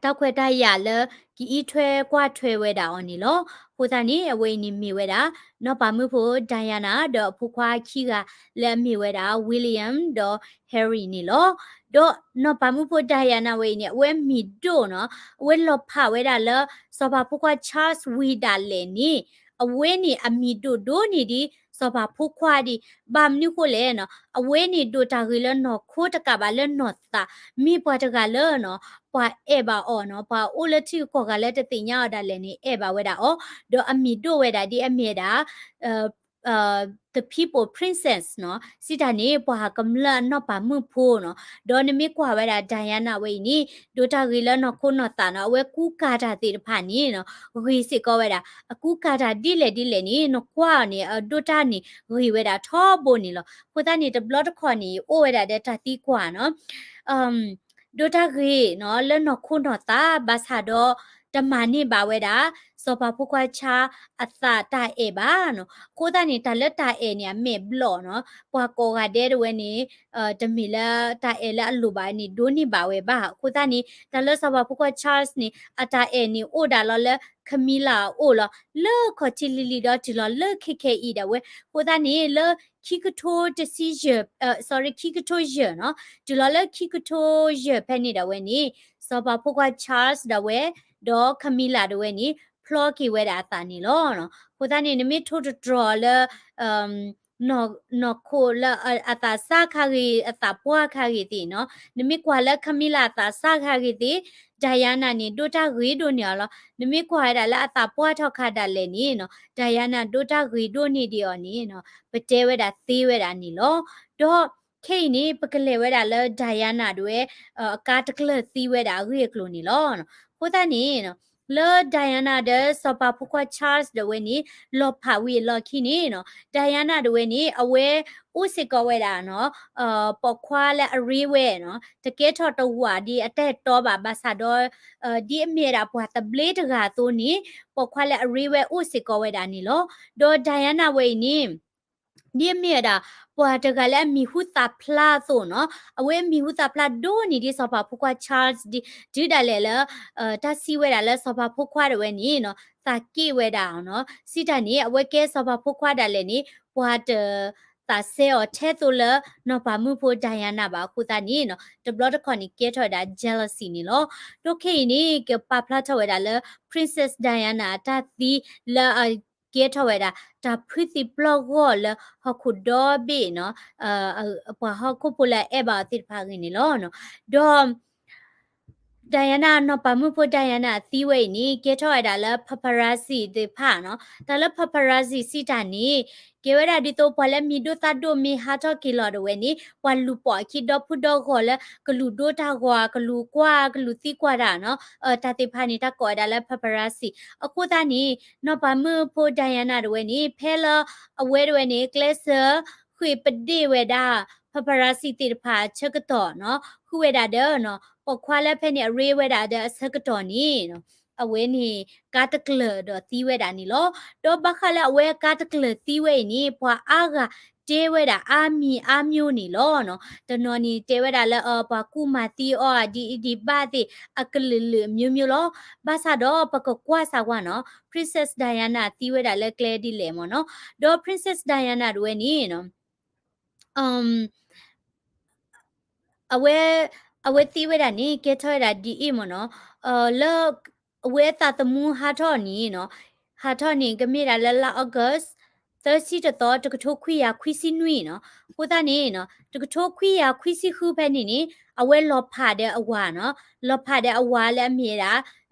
တၢ်ခွဲးတၢ်ယာ်လၢ ကအံးထွဲကွၢ်ထွဲဝဲဒၣ်အီၤန့ၣ်လီၤ. အဃိသတးန့ၣ် အဝဲအံၤန့ၣ်မ့ၢ်ဝဲဒၣ် နီၢ်ပၤမုၣ်ဖိ Diana ဒီးအဖိခွါခံဂၤလၢအမ့ၢ်ဝဲဒၣ် William ဒီး Harry န့ၣ်လီၤ. ဒီးနီၢ်ပၤမုၣ်ဖိ Diana ဝဲအံၤန့ၣ် အဝဲမံၤဒိၣ်နီၤ အဝဲလီၤဖးဝဲဒၣ်လၢ စီၤပၤဖိခွါ Charles ဝံၤဒၣ်လဲာ်န့ၣ် အဝဲန့ၣ်အမံၤဒိၣ်ဒိၣ်န့ၢ်ဒံး စီၤပၤဖိခွါဒံး ဘၣ်မနုၤဃိလဲၣ်နီၤ အဝဲန့ၣ်ဒိးတၢ်ဂ့ၤလၢနီၢ်ခိတကးဘၣ်လၢနီၢ်သး မ့ၢ်ပှၤတဂၤလၢနီၤ ပှၤအဲၣ်ဘၣ်အီၤနီၤ ပှၤအိၣ်လၢထံဂုၤကီၢ်ဂၤလၢတသ့ၣ်ညါအီၤဒၣ်လဲာ်န့ၣ် အဲၣ်ဘၣ်ဝဲဒၣ်အီၤ ဒီးအမံၤဒိၣ်ဝဲဒၣ်ဒ်အမ့ၢ်ဝဲဒၣ် the People's Princess နီၤ စံးတၢ်န့ၣ် ပှၤကမျၢၢ်အနီၢ်ပၤမုၣ်ဖိနီၤ ဒီးနမ့ၢ်ကွၢ်ဝဲဒၣ် Diana ဝဲအံၤန့ၣ် ဒိးတၢ်ဂ့ၤလၢနီၢ်ခိနီၢ်သးနီၤ အဝဲကူကၤတၢ်သ့ၣ်တဖၣ်န့ၣ်နီၤ ဂ့ၤစ့ၢ်ကီးဝဲဒၣ် အကူကၤတၢ်ဒ်လဲၣ်ဒ်လဲၣ်န့ၣ် နကွၢ်အီၤန့ၣ် အဒိးတၢ်န့ၣ်ဂ့ၤဝဲဒၣ်ထီဘိန့ၣ်လီၤ. အဃိသတးန့ၣ် တဘျီတခီၣ်န့ၣ် အိၣ်ဝဲဒၣ်ဒီးတၢ်သံကွၢ်နီၤ ဒိးတၢ်ဂ့ၤနီၤ လၢနီၢ်ခိနီၢ်သး ဘၣ်ဆၣ်ဒီး တမၤန့ၢ်ဘၣ်ဝဲဒၣ် စီၤပၤဖိခွါ Charles အသးတၢ်အဲၣ်ဘၣ်နီၤ. အဃိသတးန့ၣ် တၢ်လၢတၢ်အဲၣ်န့ၣ် အမဲာ်ဘျီၣ်နီၤ. ပှၤကိးဂၤဒဲးတဝဲန့ၣ် တမ့ၢ်လၢတၢ်အဲၣ်လၢအလိၣ်ဘၣ်န့ၣ် ဒိးန့ၢ်ဘၣ်ဝဲဘၣ်. အဃိသတးန့ၣ် တၢ်လၢစီၤပၤဖိခွါ Charles န့ၣ် အတၢ်အဲၣ်န့ၣ်အိၣ်ဒၣ်လီၤလၢ Camilla အအိၣ်လီၤ. လၢခီၣ်ထံးလံၤလံၤဒီးတုၤလီၤလၢခဲခဲအံၤဒၣ်ဝဲ. အဃိသတးန့ၣ် လၢခံကထိတဆံယဲၢ် sorry ခံကထိယဲၢ်နီၤ တုၤလီၤလၢခံကထိယဲၢ်ဖဲန့ၣ်ဒၣ်ဝဲန့ၣ် စီၤပၤဖိခွါ Charles ဒၣ်ဝဲ ဒီး Camilla ဒၣ်ဝဲန့ၣ် ဖျီက့ၤဝဲဒၣ်အသးန့ၣ်လီၤ. အဃိသတးန့ၣ် နမ့ၢ်ထိၣ်သတြီၤလၢ နီၢ်ခိၣ်လၢအသးစၢ်ခါဂ့ၤ အသးပှၢ်ခါဂ့ၤသ့ၣ်နီၤ နမ့ၢ်ကွၢ်လၢ Camilla အသးစၢ်ခါဂ့ၤသ့ၣ် Diana န့ၣ် ဒိးတၢ်ဂ့ၤဒိၣ်န့ၢ်အီၤလီၤ. နမ့ၢ်ကွၢ်ဝဲဒၣ်လၢအသးပှၢ်ထီၣ်ခါဒၣ်လဲာ်န့ၣ်နီၤ Diana ဒိးတၢ်ဂ့ၤဒိၣ်န့ၢ်ဒံးအီၤန့ၣ်နီၤ ပတဲဝဲဒၣ်သ့ဝဲဒၣ်န့ၣ်လီၤ. ဒီးခဲအံၤန့ၣ် ပကလဲၤဝဲဒၣ်လၢ Diana ဒၣ်ဝဲ အကါတကျၢၢ်သံဝဲဒၣ်အဂ့ၢ်အကျိၤန့ၣ်လီၤ. အဃိသတးန့ၣ် လၢ Diana ဒီးစီၤပၤဖိခွါ Charles ဒၣ်ဝဲန့ၣ် လီၤဖးဝံၤအလီၢ်ခံန့ၣ်နီၤ Diana ဒၣ်ဝဲန့ၣ် အဝဲအိၣ်စ့ၢ်ကီးဝဲဒၣ်နီၤ ပိာ်ခွါလၢအရ့ဝဲနီၤ တကဲထီၣ်တဝာ်ဒ်အတၢ်အဲၣ်တီဘၣ် ဘၣ်ဆၣ်ဒီး ဒ်အမ့ၢ်ဝဲဒၣ်ပှၤသဘျ့တဂၤအသိးန့ၣ် ပိာ်ခွါလၢအရ့ဝဲအိၣ်စ့ၢ်ကီးဝဲဒၣ်န့ၣ်လီၤ. ဒီး Diana ဝဲအံၤန့ၣ် ဒ်အမ့ၢ်ဝဲဒၣ် ပှၤတဂၤလၢအမံၤဟူသၣ်ဖျါအသိးနီၤ အဝဲအမံၤဟူသၣ်ဖျါဒိၣ်န့ၢ်ဒ်စီၤပၤဖိခွါ Charles ဒ် တုၤဒၣ်လဲာ်လၢ တၢ်စံးဝဲဒၣ်လၢစီၤပၤဖိခွါဒၣ်ဝဲန့ၣ်နီၤ သးက့ၣ်ဝဲဒၣ်နီၤ စံးတၢ်န့ၣ် အဝဲကဲစီၤပၤဖိခွါဒၣ်လဲာ်န့ၣ် ပှၤတသးစဲအီၤထဲသိးလၢနီၢ်ပၤမုၣ်ဖိ Diana ဘၣ်အဃိသတးန့ၣ်နီၤ တဘျီတခီၣ်န့ၣ် ကဲထီၣ်ဝဲဒၣ် jealousy န့ၣ်လီၤ. ဒီးခဲအံၤန့ၣ် ကပာ်ဖျါထီၣ်ဝဲဒၣ်လၢ Princess Diana အတၢ်သံလၢအ ကဲထီၣ်ဝဲဒၣ် တၢ်ဖုသံပျီၢ်ဂီၢ်လၢဟီၣ်ခိၣ်ဒီဘ့ၣ်နီၤ ပှၤဟီၣ်ခိၣ်ဖိလၢအအဲၣ်ဘၣ်အီၤသ့ၣ်တဖၣ်အဂ့ၢ်န့ၣ်လီၤ. ဒီး Diana နီၢ်ပၤမုၣ်ဖိ Diana အသံဝဲအံၤန့ၣ် ကဲထီၣ်ဝဲဒၣ်လၢ paparazzi သ့ၣ်တဖၣ်နီၤ တၢ်လၢ paparazzi စံးတၢ်န့ၣ် ကဲဝဲဒၣ်ဒ်သိးပှၤလၢမံၤဒိၣ်သၣ်ဒိၣ်မ့ၢ်ဟးထီၣ်က့ၤလီၤဒၣ်ဝဲန့ၣ် ပှၤလူၤပိာ်အခံဒီဖုဒီဂီၢ်လၢ ကလူၤဒိတၢ်ဂီၤ ကလူၤကွၢ် ကလူၤသံကွၢ်တၢ်နီၤ တၢ်သ့ၣ်တဖၣ်န့ၣ် တၢ်ကိးဝဲဒၣ်လၢ paparazzi အဃိသတးန့ၣ် နီၢ်ပၤမုၣ်ဖိ Diana ဒၣ်ဝဲန့ၣ် ဖဲလၢအဝဲဒၣ်ဝဲန့ၣ် ကျဲးစၢးဃ့ၢ်ပဒ့ၣ်ဝဲဒၣ် paparazzi သ့ၣ်တဖၣ်အဆၢကတီၢ်နီၤ ဃုဝဲဒၣ်ဒီးနီၤ ပိာ်ခွါလၢဖဲန့ၣ်အရ့ဝဲဒၣ်ဒီးအဆၢကတီၢ်န့ၣ် အဝဲန့ၣ် ကါတကျၢၢ်ဒီးသံဝဲဒၣ်န့ၣ်လီၤ. ဒီးဘၣ်ဃးလၢအဝဲကါတကျၢၢ်သံဝဲအံၤန့ၣ် ပှၤအါဂၤတဲဝဲဒၣ်အါမံၤအါမျိုးန့ၣ်လီၤ. တနီၤန့ၣ်တဲဝဲဒၣ်လၢ ပှၤကူၣ်မၤသံအီၤ ဒ်အံၤဒံးဘၣ်သ့ၣ် အကလုာ်လုာ်အမျိုးမျိုးလီၤ. ဘၣ်ဆၣ်ဒီးပကကွၢ်စၢ်ကွၢ်နီၤ Princess Diana သံဝဲဒၣ်လၢကျဲဒ်လဲၣ်မ့ၢ်နီၤ. ဒီး Princess Diana ဒၣ်ဝဲန့ၣ် အဝဲ အဝဲသံဝဲဒၣ်န့ၣ် ကဲထီၣ်ဝဲဒၣ်ဒ်အံၤမ့ၢ်နီၤ, လၢ အဝဲအသးသမူဟးထီၣ်န့ၣ်နီၤ, ဟးထီၣ်န့ၣ် ကမ့ၢ်ဒၣ်လၢလါ August သၢဆံတသီ တကထိခွံကယၤခွံဆံနွံနီၤ. အဃိသတးန့ၣ်နီၤ တကထိခွံကယၤခွံဆံဃုဖဲန့ၣ်န့ၣ် အဝဲလီၤဖးဒီးအဝၤနီၤ, လီၤဖးဒီးအဝၤလၢအမ့ၢ်ဝဲဒၣ်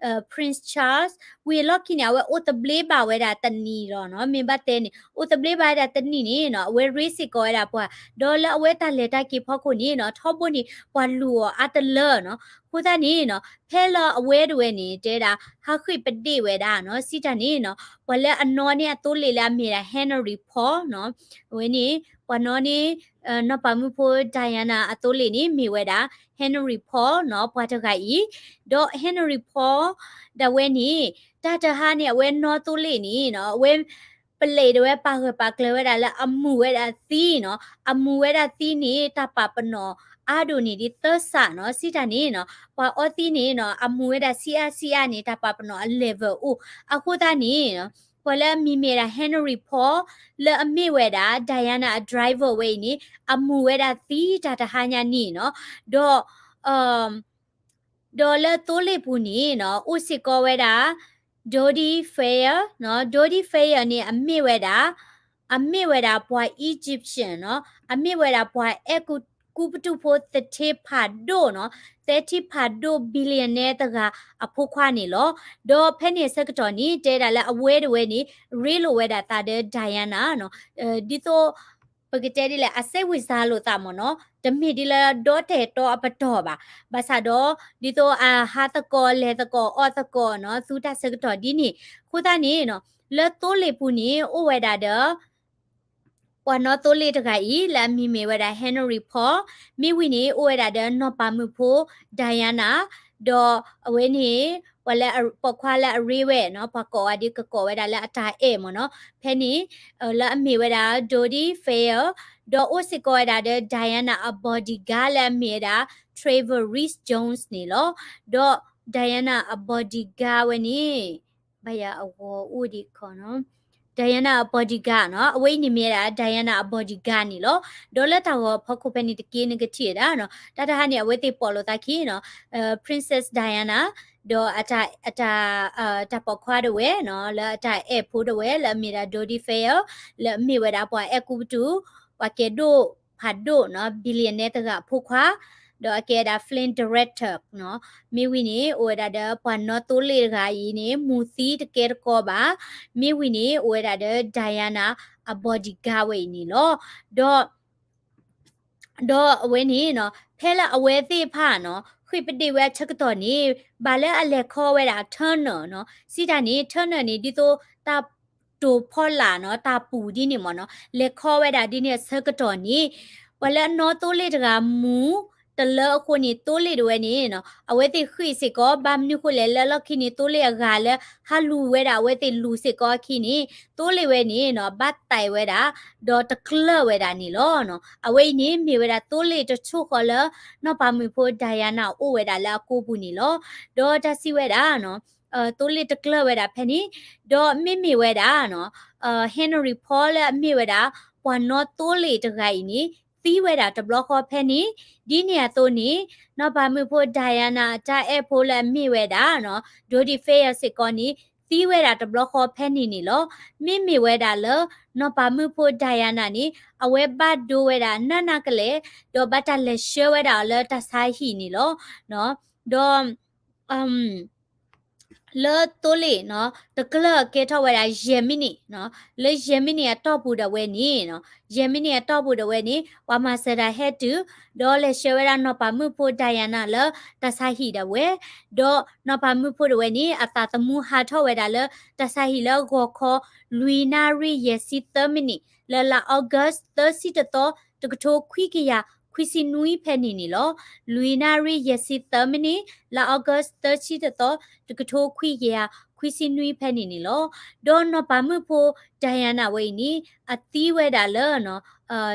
Prince Charles ဝံၤအလီၢ်ခံန့ၣ် အဝဲအိၣ်သဘျ့ဘၣ်ဝဲဒၣ်တနံၣ်လီၤနီၤ. မ့ၢ်ဘၣ်တဲန့ၣ် အိၣ်သဘျ့ဘၣ်ဝဲဒၣ်တနံၣ်န့ၣ်နီၤ အဝဲရ့စ့ၢ်ကီးဝဲဒၣ်ပှၤ ဒီးလၢအဝဲတၢ်လဲၤတၢ်က့ၤဖီခိၣ်န့ၣ်နီၤ ထီဘိန့ၣ် ပှၤလူၤအီၤအါတလၢနီၤ. အဃိသတးန့ၣ်နီၤ ဖဲလၢအဝဲတဝဲန့ၣ် တဲဒၣ် ဟးဃ့ၢ်ပဒ့ၣ်ဝဲဒၣ်နီၤ စံးတၢ်န့ၣ်နီၤ ပှၤလၢအနီၢ်န့ၢ်အသိလ့ၣ်လၢအမ့ၢ်ဒၣ် Henry Paul နီၤ အဝဲန့ၣ် ပှၤနီၢ်န့ၢ် နီၢ်ပၤမုၣ်ဖိ Diana အသိလ့ၣ်န့ၣ် မ့ၢ်ဝဲဒၣ် Henry Paul နီၤ ပှၤတဂၤအံၤ, ဒီး Henry Paul ဒၣ်ဝဲန့ၣ် တၢ်တဟါန့ၣ် အဝဲနီၢ်သိလ့ၣ်န့ၣ်နီၤ အဝဲ ပလဲၤဒၣ်ဝဲပာ်ဂၢၢ်ပာ်ကျၢၤဝဲဒၣ်လၢအမူၤဝဲဒၣ်သံနီၤ, အမူၤဝဲဒၣ်သံန့ၣ် တၢ်ပာ်ပနီၣ်အါဒိၣ်န့ၣ်ဒ်သၢစးနီၤ, စံးတၢ်န့ၣ်နီၤ ပှၤအီသံန့ၣ်နီၤ အမူၤဝဲဒၣ်ဆံးအါဆံးအါန့ၣ် တၢ်ပာ်ပနီၣ်အ level အိၣ်, အဃိသတးန့ၣ်နီၤ ပှၤလၢအမံၤမ့ၢ်ဒၣ် Henry Paul လၢအမ့ၢ်ဝဲဒၣ် Diana အ driver ဝဲအံၤန့ၣ် အမူၤဝဲဒၣ်သံတၢ်တဟါညါန့ၣ်နီၤ, ဒီး ဒီးလၢသိလ့ၣ်ပူၤန့ၣ်နီၤ အိၣ်စ့ၢ်ကီးဝဲဒၣ် Dodi Fayed နီၤ, Dodi Fayed န့ၣ် အမ့ၢ်ဝဲဒၣ် အမ့ၢ်ဝဲဒၣ်ပှၤ Egyptian နီၤ, အမ့ၢ်ဝဲဒၣ်ပှၤအဲၣ်ကူပတူးဖိသထ့ဖးဒိၣ်နီၤ, သထ့ဖးဒိၣ် billionaire တဂၤအဖိခွါန့ၣ်လီၤ. ဒီးဖဲန့ၣ်အဆၢကတီၢ်န့ၣ် တဲဒၣ်လၢအဝဲတဝဲန့ၣ် ရ့လိာ်ဝဲဒၣ်သးဒီး Diana နီၤ, ဒ်သိး ပကတဲဒ်လဲၣ် အစဲးဝံၤစါလိာ်သးမ့ၢ်နီၤ, တမ့ၢ်ဒ်လၢဒီတဲာ်တီအပတီၢ်ဘၣ်, ဘၣ်ဆၣ်ဒီး ဒ်သိးအဟးသကိးလဲၤသကိးအီၣ်သကိးနီၤ သူတၢ်ဆၢကတီၢ်ဒ်န့ၣ်, အဃိသတးန့ၣ်နီၤ လၢသိလ့ၣ်ပူၤန့ၣ် အိၣ်ဝဲဒၣ်ဒီး ပှၤနီၢ်သိလ့ၣ်တဂၤအံၤ လၢအမံၤမ့ၢ်ဝဲဒၣ် Henry Paul, မ့ၢ်ဝံၤန့ၣ် အိၣ်ဝဲဒၣ်ဒီးနီၢ်ပၤမုၣ်ဖိ Diana, ဒီးအဝဲန့ၣ် ပှၤလၢပိာ်ခွါလၢအရ့ဝဲနီၤ ပှၤကိးဝဲဒ်ကကိးဝဲဒၣ်လၢအတၢ်အဲၣ်မ့ၢ်နီၤ, ဖဲန့ၣ် လၢအမ့ၢ်ဝဲဒၣ် Dodi Fayed, ဒီးအိၣ်စ့ၢ်ကီးဝဲဒၣ်ဒီး Diana အ bodyguard လၢအမ့ၢ်ဝဲဒၣ် Trevor Rees-Jones န့ၣ်လီၤ. ဒီး Diana အ bodyguard ဝဲန့ၣ် ဘၣ်ယၤအဂီၤအိၣ်ဒံးခီနီၤ, Diana အ bodyguard နီၤ, အဝဲအံၤန့ၣ်မ့ၢ်ဝဲဒၣ် Diana အ bodyguard န့ၣ်လီၤ. ဒီးလၢတၢ်ဂီၤဖီခိၣ်ဖဲန့ၣ်တက့ၢ် နကထံၣ်ဝဲဒၣ်နီၤ, တၢ်တဟါန့ၣ် အဝဲသ့ၣ်ပိာ်လိာ်သးခံနီၤ, Princess Diana, ဒီးအတၢ် တၢ်ပိာ်ခွါတဝဲနီၤ လၢအတၢ်အဲၣ်ဖိတဝဲ လၢအမ့ၢ်ဒၣ် Dodi Fayed, လၢအမ့ၢ်ဝဲဒၣ်ပှၤအဲၣ်ကူပတူး ပှၤကဲဒိၣ်ဖးဒိၣ်နီၤ billionaire တဂၤအဖိခွါ, ဒီးအကဲဝဲဒၣ် film director နီၤ, မ့ၢ်ဝံၤန့ၣ် အိၣ်ဝဲဒၣ်ဒီးပှၤနီၢ်သိလ့ၣ်တဂၤအံၤန့ၣ် မူၤသံတကဲတကီဘၣ်, မ့ၢ်ဝံၤန့ၣ် အိၣ်ဝဲဒၣ်ဒီး Diana အ bodyguard ဝဲအံၤန့ၣ်လီၤ. ဒီး ဒီးအဝဲန့ၣ်နီၤ ဖဲလၢအဝဲသ့ၣ်တဖၣ်နီၤ ဃ့ၢ်ပဒ့ၣ်ဝဲအဆၢကတီၢ်န့ၣ် ဘၣ်လၢအလဲၤခီဝဲဒၣ် tunnel နီၤ, စံးတၢ်န့ၣ် tunnel န့ၣ် ဒ်သိးတၢ်တိာ်ဖီလာ်နီၤ တၢ်ပူၤဒ်န့ၣ်မ့ၢ်နီၤ, လဲၤခီဝဲဒၣ်ဒ်န့ၣ်အဆၢကတီၢ်န့ၣ် ပှၤလၢအနီၢ်သိလ့ၣ်တဂၤမူၤတလၢအဃိန့ၣ် သိလ့ၣ်တဝဲန့ၣ်နီၤ အဝဲသ့ၣ်ဃ့ၢ်စ့ၢ်ကီး ဘၣ်မနုၤဃိလဲၣ် လၢလီၢ်ခံန့ၣ် သိလ့ၣ်အဂၤလၢဟးလူၤဝဲဒၣ် အဝဲသ့ၣ်လူၤစ့ၢ်ကီးအခံန့ၣ် သိလ့ၣ်ဝဲန့ၣ်နီၤ ဘၣ်သးဝဲဒၣ် ဒီးတကျၢၢ်ဝဲဒၣ်န့ၣ်လီၤ. အဝဲအံၤန့ၣ် မ့ၢ်ဝဲဒၣ်သိလ့ၣ်တဆိဃီၤလၢ နီၢ်ပၤမုၣ်ဖိ Diana အိၣ်ဝဲဒၣ်လၢအကိာ်ပူၤန့ၣ်လီၤ. ဒီးတၢ်စံးဝဲဒၣ်နီၤ သိလ့ၣ်တကျၢၢ်ဝဲဒၣ်ဖဲန့ၣ်, ဒီးမ့မ့ၢ်ဝဲဒၣ်နီၤ Henry Paul လၢအမ့ၢ်ဝဲဒၣ် ပှၤနီၢ်သိလ့ၣ်တဂၤအံၤန့ၣ် သံဝဲဒၣ်တဘျီဃီဖဲန့ၣ်, ဒ်န့ၣ်အသိးန့ၣ် နီၢ်ပၤမုၣ်ဖိ Diana အတၢ်အဲၣ်ဖိလၢအမ့ၢ်ဝဲဒၣ်နီၤ Dodi Fayed စ့ၢ်ကီးန့ၣ် သံဝဲဒၣ်တဘျီဃီဖဲန့ၣ်န့ၣ်လီၤ. မ့မ့ၢ်ဝဲဒၣ်လၢ နီၢ်ပၤမုၣ်ဖိ Diana န့ၣ် အဝဲဘၣ်ဒိဝဲဒၣ်နးနးကလဲာ် ဒီးဘၣ်တၢ်လဲၤဆှၢဝဲဒၣ်အီၤလၢတၢ်ဆါဟံၣ်န့ၣ်လီၤ. ဒီး လၢသိလ့ၣ်နီၤ တကျၢၢ်ကဲထီၣ်ဝဲဒၣ်ယဲၢ်မံးနံးနီၤ, လၢယဲၢ်မံးနံးအတီၢ်ပူၤဒၣ်ဝဲန့ၣ်နီၤ, ယဲၢ်မံးနံးအတီၢ်ပူၤဒၣ်ဝဲန့ၣ် ပှၤမၤစၢၤတၢ်ဟဲတုၤ ဒီးလဲၤဆှၢဝဲဒၣ်နီၢ်ပၤမုၣ်ဖိ Diana လၢတၢ်ဆါဟံၣ်ဒၣ်ဝဲ, ဒီးနီၢ်ပၤမုၣ်ဖိဒၣ်ဝဲန့ၣ် အသးသမူဟးထီၣ်ဝဲဒၣ်လၢတၢ်ဆါဟံၣ်လၢဂီၤခီ လွံၢ်နၣ်ရံၣ်ယဲၢ်ဆံသၢမံးနံး လၢလါ August သၢဆံတသီ တကထိခွံကယၤခွံဆံနွံဖဲန့ၣ်န့ၣ်လီၤ. လွံၢ်နၣ်ရံၣ်ယဲၢ်ဆံသၢမံးနံး လါ August သၢဆံတသီ တကထိခွံကယၤခွံဆံနွံဖဲန့ၣ်န့ၣ်လီၤ. ဒီးနီၢ်ပၤမုၣ်ဖိ Diana ဝဲအံၤန့ၣ် အသံဝဲဒၣ်လၢ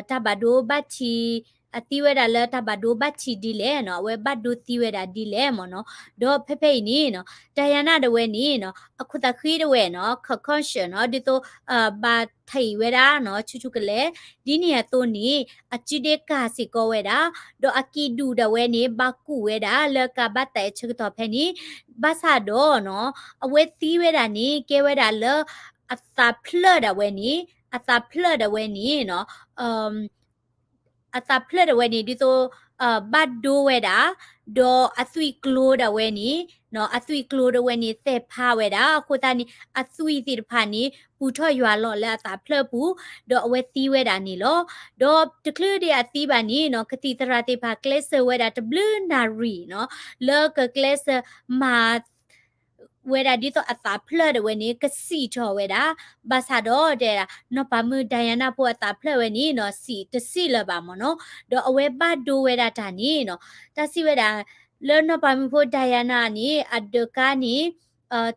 တၢ်ဘၣ်ဒိဘၣ်ထံး အသံဝဲဒၣ်လၢတၢ်ဘၣ်ဒိဘၣ်ထံးဒ်လဲၣ်နီၤ, အဝဲဘၣ်ဒိသံဝဲဒၣ်ဒ်လဲၣ်မ့ၢ်နီၤ. ဒီးဖဲဖဲအံၤန့ၣ်နီၤ Diana ဒၣ်ဝဲန့ၣ်နီၤ အခိၣ်သးဃံဒၣ်ဝဲနီၤ concussion နီၤ ဒ်သိး ဘၣ်ထံးဝဲဒၣ်နီၤ ဆူၣ်ဆူၣ်ကလဲာ် ဒ်န့ၣ်အသိးန့ၣ် အစုဒ့ကၢ်စ့ၢ်ကီးဝဲဒၣ် ဒီးအကံၢ်ဒူၣ်ဒၣ်ဝဲန့ၣ် ဘၣ်ကူၣ်ဝဲဒၣ်လၢကးဘၣ်သးအဆၢကတီၢ်ဖဲန့ၣ် ဘၣ်ဆၣ်ဒီးနီၤ အဝဲသံဝဲဒၣ်န့ၣ် ကဲဝဲဒၣ်လၢ အသးဖျၢၣ်ဒၣ်ဝဲန့ၣ် အသးဖျၢၣ်ဒၣ်ဝဲန့ၣ်နီၤ အသးဖျၢၣ်ဒၣ်ဝဲန့ၣ် ဒ်သိး ဘၣ်ဒိဝဲဒၣ် ဒီးအသွံၣ်ကျိၤဒၣ်ဝဲန့ၣ်, အသွံၣ်ကျိၤဒၣ်ဝဲန့ၣ် သဲးဖးဝဲဒၣ်, အဃိသတးန့ၣ် အသွံၣ်သ့ၣ်တဖၣ်န့ၣ် ပူၤထီၣ်ယွၤလီၤလၢအသးဖျၢၣ်ပူၤ, ဒီးအဝဲသံဝဲဒၣ်န့ၣ်လီၤ. ဒီးတချုးဒံးအသံဘၣ်န့ၣ်နီၤ ကသံၣ်သရၣ်သ့ၣ်တဖၣ်ကျဲးစၢးဝဲဒၣ်တဘျုးနၣ်ရံၣ်နီၤ လၢကကျဲးစၢးမၤ ဝဲဒၣ်ဒ်သိးအသးဖျၢၣ်ဒၣ်ဝဲန့ၣ် ကစံၣ်ထီၣ်ဝဲဒၣ်, ဘၣ်ဆၣ်ဒီးတဲဒၣ် နီၢ်ပၤမုၣ် Diana ဖိအသးဖျၢၣ်ဝဲန့ၣ်နီၤ စံၣ်တစံၣ်လၢၤဘၣ်မ့ၢ်နီၤ, ဒီးအဝဲဘၣ်ဒိဝဲဒၣ်တၢ်န့ၣ်နီၤ, တၢ်စံးဝဲဒၣ် လၢနီၢ်ပၤမုၣ်ဖိ Diana န့ၣ် အဒၢးကါန့ၣ်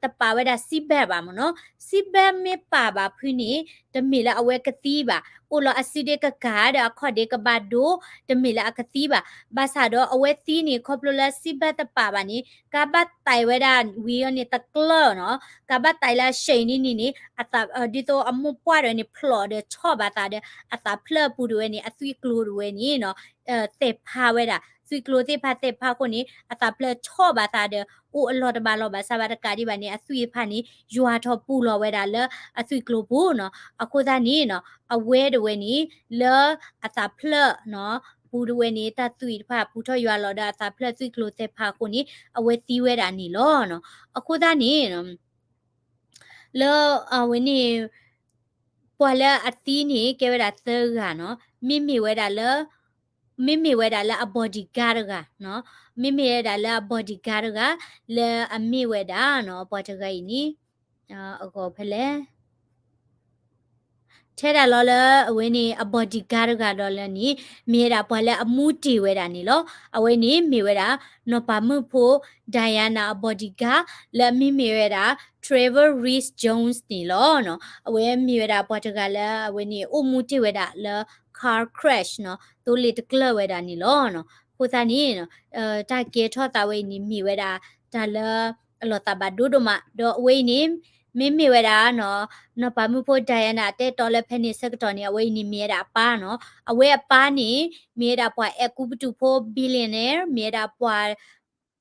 တပာ်ဝဲဒၣ် seat belt ဘၣ်မ့ၢ်နီၤ, seat belt မ့ၢ်ပာ်ဘၣ်ဖုန့ၣ် တမ့ၢ်လၢအဝဲကသံဘၣ်, အိၣ်လီၤ accident ကကၤဒီးအခီၣ်ဒ့ကဘၣ်ဒိ, တမ့ၢ်လၢအကသံဘၣ်, ဘၣ်ဆၣ်ဒီးအဝဲသံန့ၣ် ခီဖျိလၢ seat belt တပာ်ဘၣ်န့ၣ် ကါဘၣ်တဲာ်ဝဲဒၣ်ဝံၤအီၤန့ၣ်တကျၢၢ်နီၤ, ကါဘၣ်တဲာ်လၢအစဲးနံၤနံၤန့ၣ် ဒ်သိးအမိၢ်ပှၢ်ဒၣ်ဝဲန့ၣ် ဖျိးဒီးဆီၣ်ဘၣ်သးဒီး အသးဖျၢၣ်အပူၤဒၣ်ဝဲန့ၣ် အသွံၣ်ကျိၤဒၣ်ဝဲန့ၣ်နီၤ သဲးဖးဝဲဒၣ်, သွံၣ်ကျိၤသ့ၣ်တဖၣ်သဲးဖးအဃိန့ၣ် အသးဖျၢၣ်ဆီၣ်ဘၣ်သးဒီး အိၣ်အလီၢ်တဘၣ်လီၢ်ဘၣ်ဆၣ်ဘၣ်တကးဒံးဘၣ်န့ၣ် အသွံၣ်တဖၣ်န့ၣ် ယွၤထီၣ်ပူၤလီၤဝဲဒၣ်လၢအသွံၣ်ကျိၤပူၤနီၤ, အဃိသတးန့ၣ်နီၤ အဝဲဒၣ်ဝဲန့ၣ် လၢအသးဖျၢၣ်နီၤ ပူၤဒၣ်ဝဲန့ၣ် တၢ်သွံၣ်တဖၣ်ပူၤထီၣ်ယွၤလီၤဒီးအသးဖျၢၣ်သွံၣ်ကျိၤသဲးဖးအဃိန့ၣ် အဝဲသံဝဲဒၣ်န့ၣ်လီၤ. အဃိသတးန့ၣ် လၢအဝဲန့ၣ် ပှၤလၢအသံန့ၣ် ကဲဝဲဒၣ်သၢဂၤနီၤ, မ့မ့ၢ်ဝဲဒၣ်လၢ မ့မ့ၢ်ဝဲဒၣ်လၢအ bodyguard တဂၤ, မ့မ့ၢ်ဝဲဒၣ်လၢအ bodyguard တဂၤ လၢအမ့ၢ်ဝဲဒၣ်နီၤ ပှၤတဂၤအံၤန့ၣ် အဂီၤဖဲလဲၣ် ထဲဒၣ်လီၤလၢအဝဲန့ၣ် အ bodyguard တဂၤဒီးလၢန့ၣ် မ့ၢ်ဝဲဒၣ်ပှၤလၢအမူတ့ၢ်ဝဲဒၣ်န့ၣ်လီၤ. အဝဲန့ၣ်မ့ၢ်ဝဲဒၣ် နီၢ်ပၤမုၣ်ဖိ Diana အ bodyguard လၢအမ့ၢ်မ့ၢ်ဝဲဒၣ် Trevor Reese-Jones န့ၣ်လီၤ. အဝဲမ့ၢ်ဝဲဒၣ်ပှၤတဂၤလၢအဝဲန့ၣ် အိၣ်မူတ့ၢ်ဝဲဒၣ်လၢ car crash နီၤ သိလ့ၣ်တကျၢၢ်ဝဲဒၣ်န့ၣ်လီၤ. အဃိသတးန့ၣ် တၢ်ကဲထီၣ်သးဝဲအံၤန့ၣ် မ့ၢ်ဝဲဒၣ်တၢ်လၢအလီၤသးဘၣ်ဒိဒိၣ်မး ဒီးအဝဲအံၤန့ၣ် မ့မ့ၢ်ဝဲဒၣ် နီၢ်ပၤမုၣ်ဖိ Diana အတဲတီလၢဖဲန့ၣ်ဆၢကတီၢ်န့ၣ် အဝဲအံၤန့ၣ်မ့ၢ်ဝဲဒၣ်အပၢ်နီၤ. အဝဲအပၢ်န့ၣ် မ့ၢ်ဝဲဒၣ်ပှၤအဲၣ်ကူပတူးဖိ billionaire မ့ၢ်ဝဲဒၣ်ပှၤ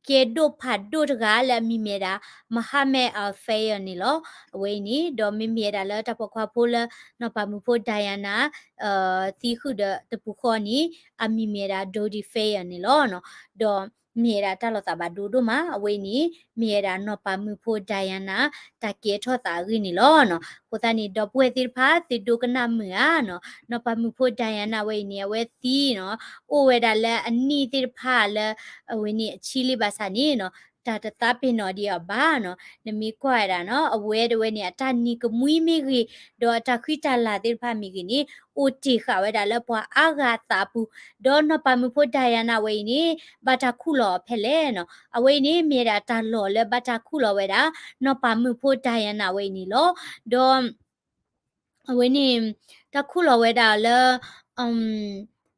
ကဲဒိၣ်ဖးဒိၣ်တဂၤလၢအမံၤမ့ၢ်ဝဲဒၣ် Mohammed Al-Fayed န့ၣ်လီၤ. အဝဲအံၤန့ၣ် ဒီးမ့မ့ၢ်ဝဲဒၣ်လၢတၢ်ပိာ်ခွါဖိလၢ နီၢ်ပၤမုၣ်ဖိ Diana သံဃုာ်ဒီးတပူၤဃီန့ၣ် အမံၤမ့ၢ်ဝဲဒၣ် Dodi Fayed န့ၣ်လီၤ. ဒီးမ့ၢ်ဝဲဒၣ်တၢ်လီၤသးဘၣ်ဒိဒိၣ်မး အဝဲအံၤန့ၣ် မ့ၢ်ဝဲဒၣ်နီၢ်ပၤမုၣ်ဖိ Diana တၢ်ကဲထီၣ်သးအဂ့ၢ်န့ၣ်လီၤ. အဃိသတးန့ၣ် ဒီပုၢ်ဝဲၢ်သ့ၣ်တဖၣ် သုဒိကနၣ်မုာ်ဧါနီၤ နီၢ်ပၤမုၣ်ဖိ Diana ဝဲအံၤန့ၣ် အဝဲသံနီၤ အိၣ်ဝဲဒၣ်လၢအနံၣ်သ့ၣ်တဖၣ်လၢ အဝဲန့ၣ်အဆံလံဘၣ်ဆၣ်န့ၣ်နီၤ တၢ်တသးပ့ၤနီၣ်ဒံးအီၤဘၣ်နီၤ. နမ့ၢ်ကွၢ်ဝဲဒၣ်နီၤ အဝဲဒၣ်ဝဲန့ၣ် အတၢ်နံၤကမှံမ့ၢ်ဂ့ၤ ဒီးအတၢ်ဃံတၢ်လၤသ့ၣ်တဖၣ်မ့ၢ်ဂ့ၤန့ၣ် အိၣ်တ့ၢ်ဃာ်ဝဲဒၣ်လၢပှၤအါဂၤအသးအပူၤ ဒီးနီၢ်ပၤမုၣ်ဖိ Diana ဝဲအံၤန့ၣ် ဘၣ်တၢ်ခူၣ်လီၤအီၤဖဲလဲၣ်နီၤ. အဝဲအံၤန့ၣ် မ့ၢ်ဝဲဒၣ်တၢ်လီၢ်လၢဘၣ်တၢ်ခူၣ်လီၤဝဲဒၣ် နီၢ်ပၤမုၣ်ဖိ Diana ဝဲအံၤန့ၣ်လီၤ. ဒီး အဝဲန့ၣ် တၢ်ခူၣ်လီၤဝဲဒၣ်လၢ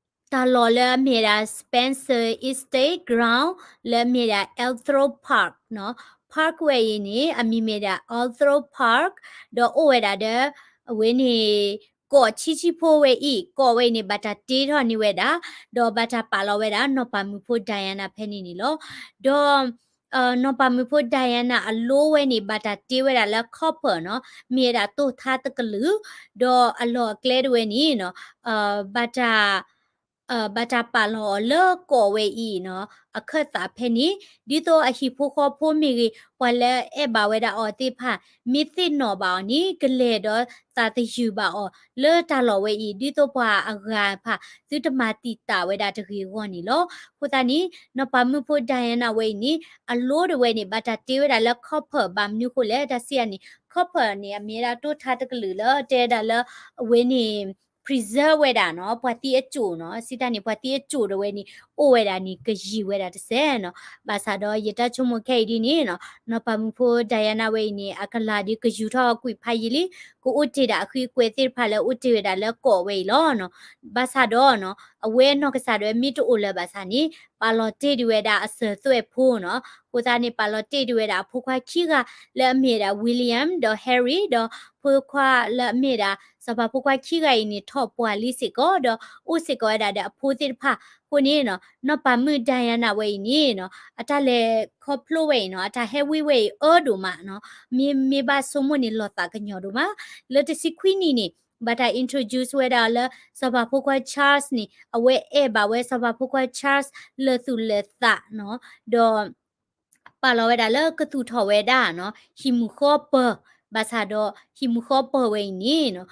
တၢ်လီၢ်လၢအမ့ၢ်ဝဲဒၣ် Spencer Estate Ground လၢအမ့ၢ်ဝဲဒၣ် Athol Park နီၤ. Park ဝဲအံၤန့ၣ် အမံၤမ့ၢ်ဝဲဒၣ် Athol Park ဒီးအိၣ်ဝဲဒၣ်ဒီး အဝဲန့ၣ် ကီးဆံဆံဖိဝဲအံၤ ကီးဝဲအံၤန့ၣ် ဘၣ်တၢ်တ့ထီၣ်န့ၢ်ဝဲဒၣ် ဒီးဘၣ်တၢ်ပာ်လီၤဝဲဒၣ် နီၢ်ပၤမုၣ်ဖိ Diana ဖဲန့ၣ်န့ၣ်လီၤ. ဒီး နီၢ်ပၤမုၣ်ဖိ Diana အလိဝဲန့ၣ် ဘၣ်တၢ်တ့ဝဲဒၣ်လၢ copper နီၤ မ့ၢ်ဝဲဒၣ်တိၢ်ထါတကလုာ် ဒီးအလီၢ်အကျဲတဝဲန့ၣ်နီၤ ဘၣ်တၢ် ဘၣ်တၢ်ပာ်လီၤအီၤလၢကီးဝဲအံၤနီၤ အခၢၣ်သးဖဲန့ၣ် ဒ်သိးအဟံၣ်ဖိဃီဖိမ့ၢ်ဂ့ၤ ပှၤလၢအဲၣ်ဘၣ်ဝဲဒၣ်အီၤသ့ၣ်တဖၣ် မ့ၢ်သ့ၣ်နီၣ်ဘၣ်အီၤန့ၣ် ကလဲၤဒီးသးသယုၢ်ဘၣ်အီၤ လၢတၢ်လီၢ်ဝဲအံၤ ဒ်သိးပှၤအဂၤတဖၣ် သုတမၤတံာ်တာ်ဝဲဒၣ်တဂ့ၤအဂီၢ်န့ၣ်လီၤ. အဃိသတးန့ၣ် နီၢ်ပၤမုၣ်ဖိ Diana ဝဲအံၤန့ၣ် အလိတဝဲန့ၣ် ဘၣ်တၢ်တ့ဝဲဒၣ်လၢ copper ဘၣ်မနုၤဃိလဲၣ် တၢ်စံးအန့ၣ် copper န့ၣ် အမ့ၢ်ဝဲဒၣ်တိၢ်ထါတကလုာ်လၢတဲဝဲဒၣ်လၢ အဝဲန့ၣ် preserve ဝဲဒၣ်နီၤ ပှၤသံအစိၣ်နီၤ စံးတၢ်န့ၣ် ပှၤသံအစိၣ်တဝဲန့ၣ် အိၣ်ဝဲဒၣ်န့ၣ် ကယံာ်ဝဲဒၣ်တစဲးနီၤ. ဘၣ်ဆၣ်ဒီးယတၢ်ဆိကမိၣ်ခဲအံၤဒ်န့ၣ်နီၤ နီၢ်ပၤမုၣ်ဖိ Diana ဝဲအံၤန့ၣ် အကလၤဒုးကယူၤထီၣ်ကွံာ်ဖးယံာ်လံ ကအိၣ်တ့ၢ်ဒၣ်အဃံအကွဲသ့ၣ်တဖၣ်လၢအိၣ်တ့ၢ်ဝဲဒၣ်လၢကီးဝဲအံၤလီၤနီၤ. ဘၣ်ဆၣ်ဒီးနီၤ အဝဲနီၢ်ကစၢ်ဒၣ်ဝဲမ့ၢ်တအိၣ်လၢၤဘၣ်ဆၣ်န့ၣ် ပာ်လီၤတ့ၢ်ဒံးဝဲဒၣ်အစၢၤသွဲၣ်ဖိနီၤ. အဃိသတးန့ၣ် ပာ်လီၤတ့ၢ်ဒံးဝဲဒၣ်အဖိခွါခံဂၤလၢအမ့ၢ်ဝဲဒၣ် William ဒီး Harry ဒီးဖိခွါလၢအမ့ၢ်ဝဲဒၣ် စီၤပၤဖိခွါခံဂၤအံၤန့ၣ် ထီၣ်ပှၢ်လံစ့ၢ်ကီး ဒီးအိၣ်စ့ၢ်ကီးဝဲဒၣ်ဒီးအဖိသ့ၣ်တဖၣ်အဃိန့ၣ်နီၤ နီၢ်ပၤမုၣ် Diana ဝဲအံၤန့ၣ်နီၤ အတၢ်လဲၤခီဖျိဝဲအံၤနီၤ အတၢ်ဟဲဝံဝဲအံၤအၢဒိၣ်မးနီၤ မ့ မ့ၢ်ဘၣ်ဆိကမိၣ်န့ၣ်လီၤသးကညီၤဒိၣ်မး လၢတဆံခွံနံၣ်န့ၣ် ဘၣ်တၢ် introduce ဝဲဒၣ်အီၤလၢ စီၤပၤဖိခွါ Charles န့ၣ် အဝဲအဲၣ်ဘၣ်ဝဲစီၤပၤဖိခွါ Charles လၢာ်သူၣ်လၢာ်သးနီၤ, ဒီး ပာ်လီၤဝဲဒၣ်လၢကသူၣ်ထီၣ်ဝဲဒၣ်နီၤ ဟံၣ်မုၢ်ဃီပၢၤ, ဘၣ်ဆၣ်ဒီးဟံၣ်မုၢ်ဃီပၢၤဝဲအံၤန့ၣ်နီၤ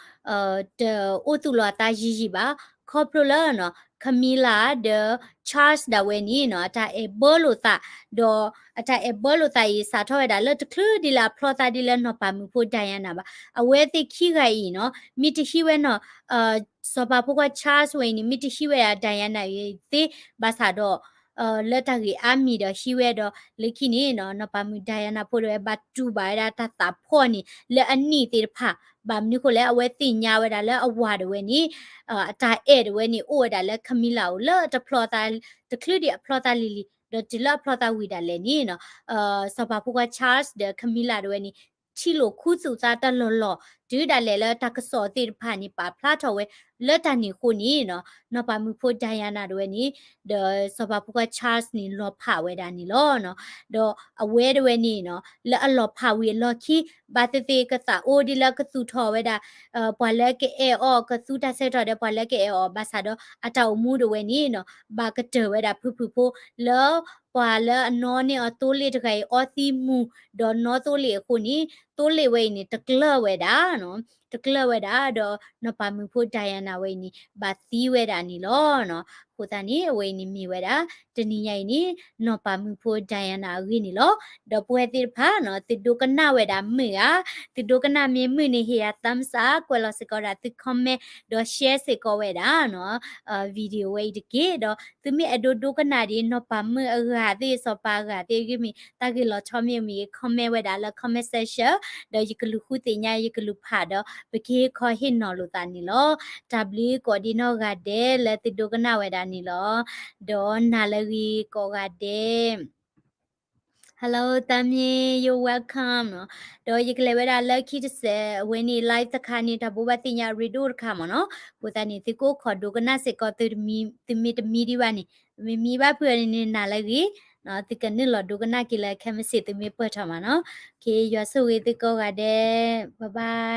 တအိၣ်သူၣ်လီၤအသးယံာ်ယံာ်ဘၣ်, ခီဖျိလၢနီၤ Camilla ဒီး Charles ဒၣ်ဝဲန့ၣ်နီၤ အတၢ်အဲၣ်ဘၢလိာ်သး, ဒီးအတၢ်အဲၣ်ဘၢလိာ်သးအံၤ စးထီၣ်ဝဲဒၣ်လၢတချုးဒ်လၢအဖျီသးဒ်လၢနီၢ်ပၤမုၣ်ဖိ Diana ဘၣ်. အဝဲသ့ၣ်ခံဂၤအံၤနီၤ မ့ၢ်တဟံးဝဲနီၤ စီၤပၤဖိခွါ Charles ဝဲအံၤန့ၣ် မ့ၢ်တဟံးဝဲဒၣ် Diana အံၤသ့ ဘၣ်ဆၣ်ဒီး လၢတၢ်ဂ့ၢ်အါမံၤဒီးဟံးဝဲဒီး လၢခံန့ၣ်နီၤ နီၢ်ပၤမုၣ် Diana ဖိဒၣ်ဝဲ ဘၣ်တူၢ်ဘၣ်ဝဲဒၣ်တၢ်သးဖှီၣ်န့ၣ် လၢအနံၣ်သ့ၣ်တဖၣ်, ဘၣ်မနုၤဃိလဲၣ် အဝဲသ့ၣ်ညါဝဲဒၣ်လၢအဝၤဒၣ်ဝဲန့ၣ် အတၢ်အဲၣ်ဒၣ်ဝဲန့ၣ် အိၣ်ဝဲဒၣ်လၢ Camilla အိၣ် လၢတချုးဒံးအဖျီသးလံၤလံၤ ဒီးတုၤလၢအဖျီသးဝံၤဒၣ်လဲာ်န့ၣ်နီၤ စီၤပၤဖိခွါ Charles ဒီး Camilla ဒၣ်ဝဲန့ၣ် ထံၣ်လိာ်ခူသူၣ်သးတၢ်လီၢ်လီၢ် တုၤဒၣ်လဲာ်လၢတၢ်ကစီၣ်သ့ၣ်တဖၣ်န့ၣ် ပာ်ဖျါထီၣ်ဝဲ လၢတၢ်န့ၣ်အဃိန့ၣ်နီၤ နီၢ်ပၤမုၣ်ဖိ Diana ဒၣ်ဝဲန့ၣ် ဒီးစီၤပၤဖိခွါ Charles န့ၣ် လီၤဖးဝဲဒၣ်န့ၣ်လီၤ. ဒီးအဝဲဒၣ်ဝဲန့ၣ်နီၤ လၢအလီၤဖးဝံၤအလီၢ်ခံ ဘၣ်သ့ၣ်သ့ၣ်ကသးအိၣ်ဒ်လၢကသူၣ်ထီၣ်ဝဲဒၣ် ပှၤလၢကအဲၣ်အီၤ ကသူတၢ်ဆၢကတီၢ်ဒီးပှၤလၢကအဲၣ်အီၤ ဘၣ်ဆၣ်ဒီးအတၢ်အိၣ်မူဒၣ်ဝဲန့ၣ်နီၤ ဘၣ်ကတၢၢ်ဝဲဒၣ်ဖုဖုဖိ လၢပှၤလၢအနီၣ်န့ၢ်အီၤသိလ့ၣ်တဂၤအံၤ အီသံးမူၤ ဒီးနီၣ်သိလ့ၣ်အဃိန့ၣ် သိလ့ၣ်ဝဲအံၤန့ၣ် တကျၢၢ်ဝဲဒၣ်နီၤ တကျၢၢ်ဝဲဒၣ်ဒီး နီၢ်ပၤမုၣ်ဖိ Diana ဝဲအံၤန့ၣ် ဘၣ်သံဝဲဒၣ်န့ၣ်လီၤ. အဃိသတးန့ၣ် အဝဲအံၤန့ၣ်မ့ၢ်ဝဲဒၣ် တနံၤညါအံၤန့ၣ် နီၢ်ပၤမုၣ်ဖိ Diana အဂ့ၢ်န့ၣ်လီၤ. ဒီပုၢ်ဝဲၢ်သ့ၣ်တဖၣ်နီၤ သုဒိကနၣ်ဝဲဒၣ်မုာ်ဧါ, သုဒိကနၣ်မ့ၢ်မုာ်န့ၣ် ဟ့ၣ်ယၤ thumbs up ကွဲးလီၤစ့ၢ်ကီးဝဲဒၣ်သု comment ဒီး share စ့ၢ်ကီးဝဲဒၣ်နီၤ video ဝဲအံၤတက့ၢ်. ဒီးသုမ့ၢ်အဲၣ်ဒိးဒိကနၣ်ဒ်နီၢ်ပၤမုၣ်အဂၤသ့ၣ် စီၤပၤအဂၤသ့ၣ်ဂ့ၢ်မ့ၢ် တၢ်ဂ့ၢ်လီၤဆီမ့ၢ်မ့ၢ် comment ဝဲဒၣ်လၢ comment section ဒီးယကလူၤဃုသ့ၣ်ညါ ယကလူၤဖးဒီး ပကဟ့ၣ်ခီဟ့ၣ်နီၤလိာ်သးန့ၣ်လီၤ. တၢ်ဘျုးကိးဒံးနီၢ်ဂၤဒဲးလၢသုဒိကနၣ်ဝဲဒၣ်န့ၣ်လီၤ. ဒီးနၤလၢအဂ့ၤကိးဂၤဒဲး Hello သးမ့ you're welcome နီၤ. ဒီးယကလဲၤဝဲဒၣ်လၢခံတစဲး အဝဲန့ၣ် live တခါန့ၣ် တၢ်ဘိးဘၣ်သ့ၣ်ညါအရ့ဒိၣ်တခါမ့ၢ်နီၤ. အဃိသတးန့ၣ် သုကအိၣ်ခိးဒိကနၣ်စ့ၢ်ကီး သုမ့ၢ်တမံဒံးဘၣ်န့ၣ် မ့မံဘၣ်ဖုးန့ၣ် နၤလၢအဂ့ၤ သုကနုာ်လီၤဒိကနၣ်က့ၤလၢ comment စ့ၢ် သုမ့ၢ်ပၢၢ်ထီၣ်မ့ၢ်နီၤ. ယွၤဆိၣ်ဂ့ၤသုကိးဂၤဒဲး bye bye.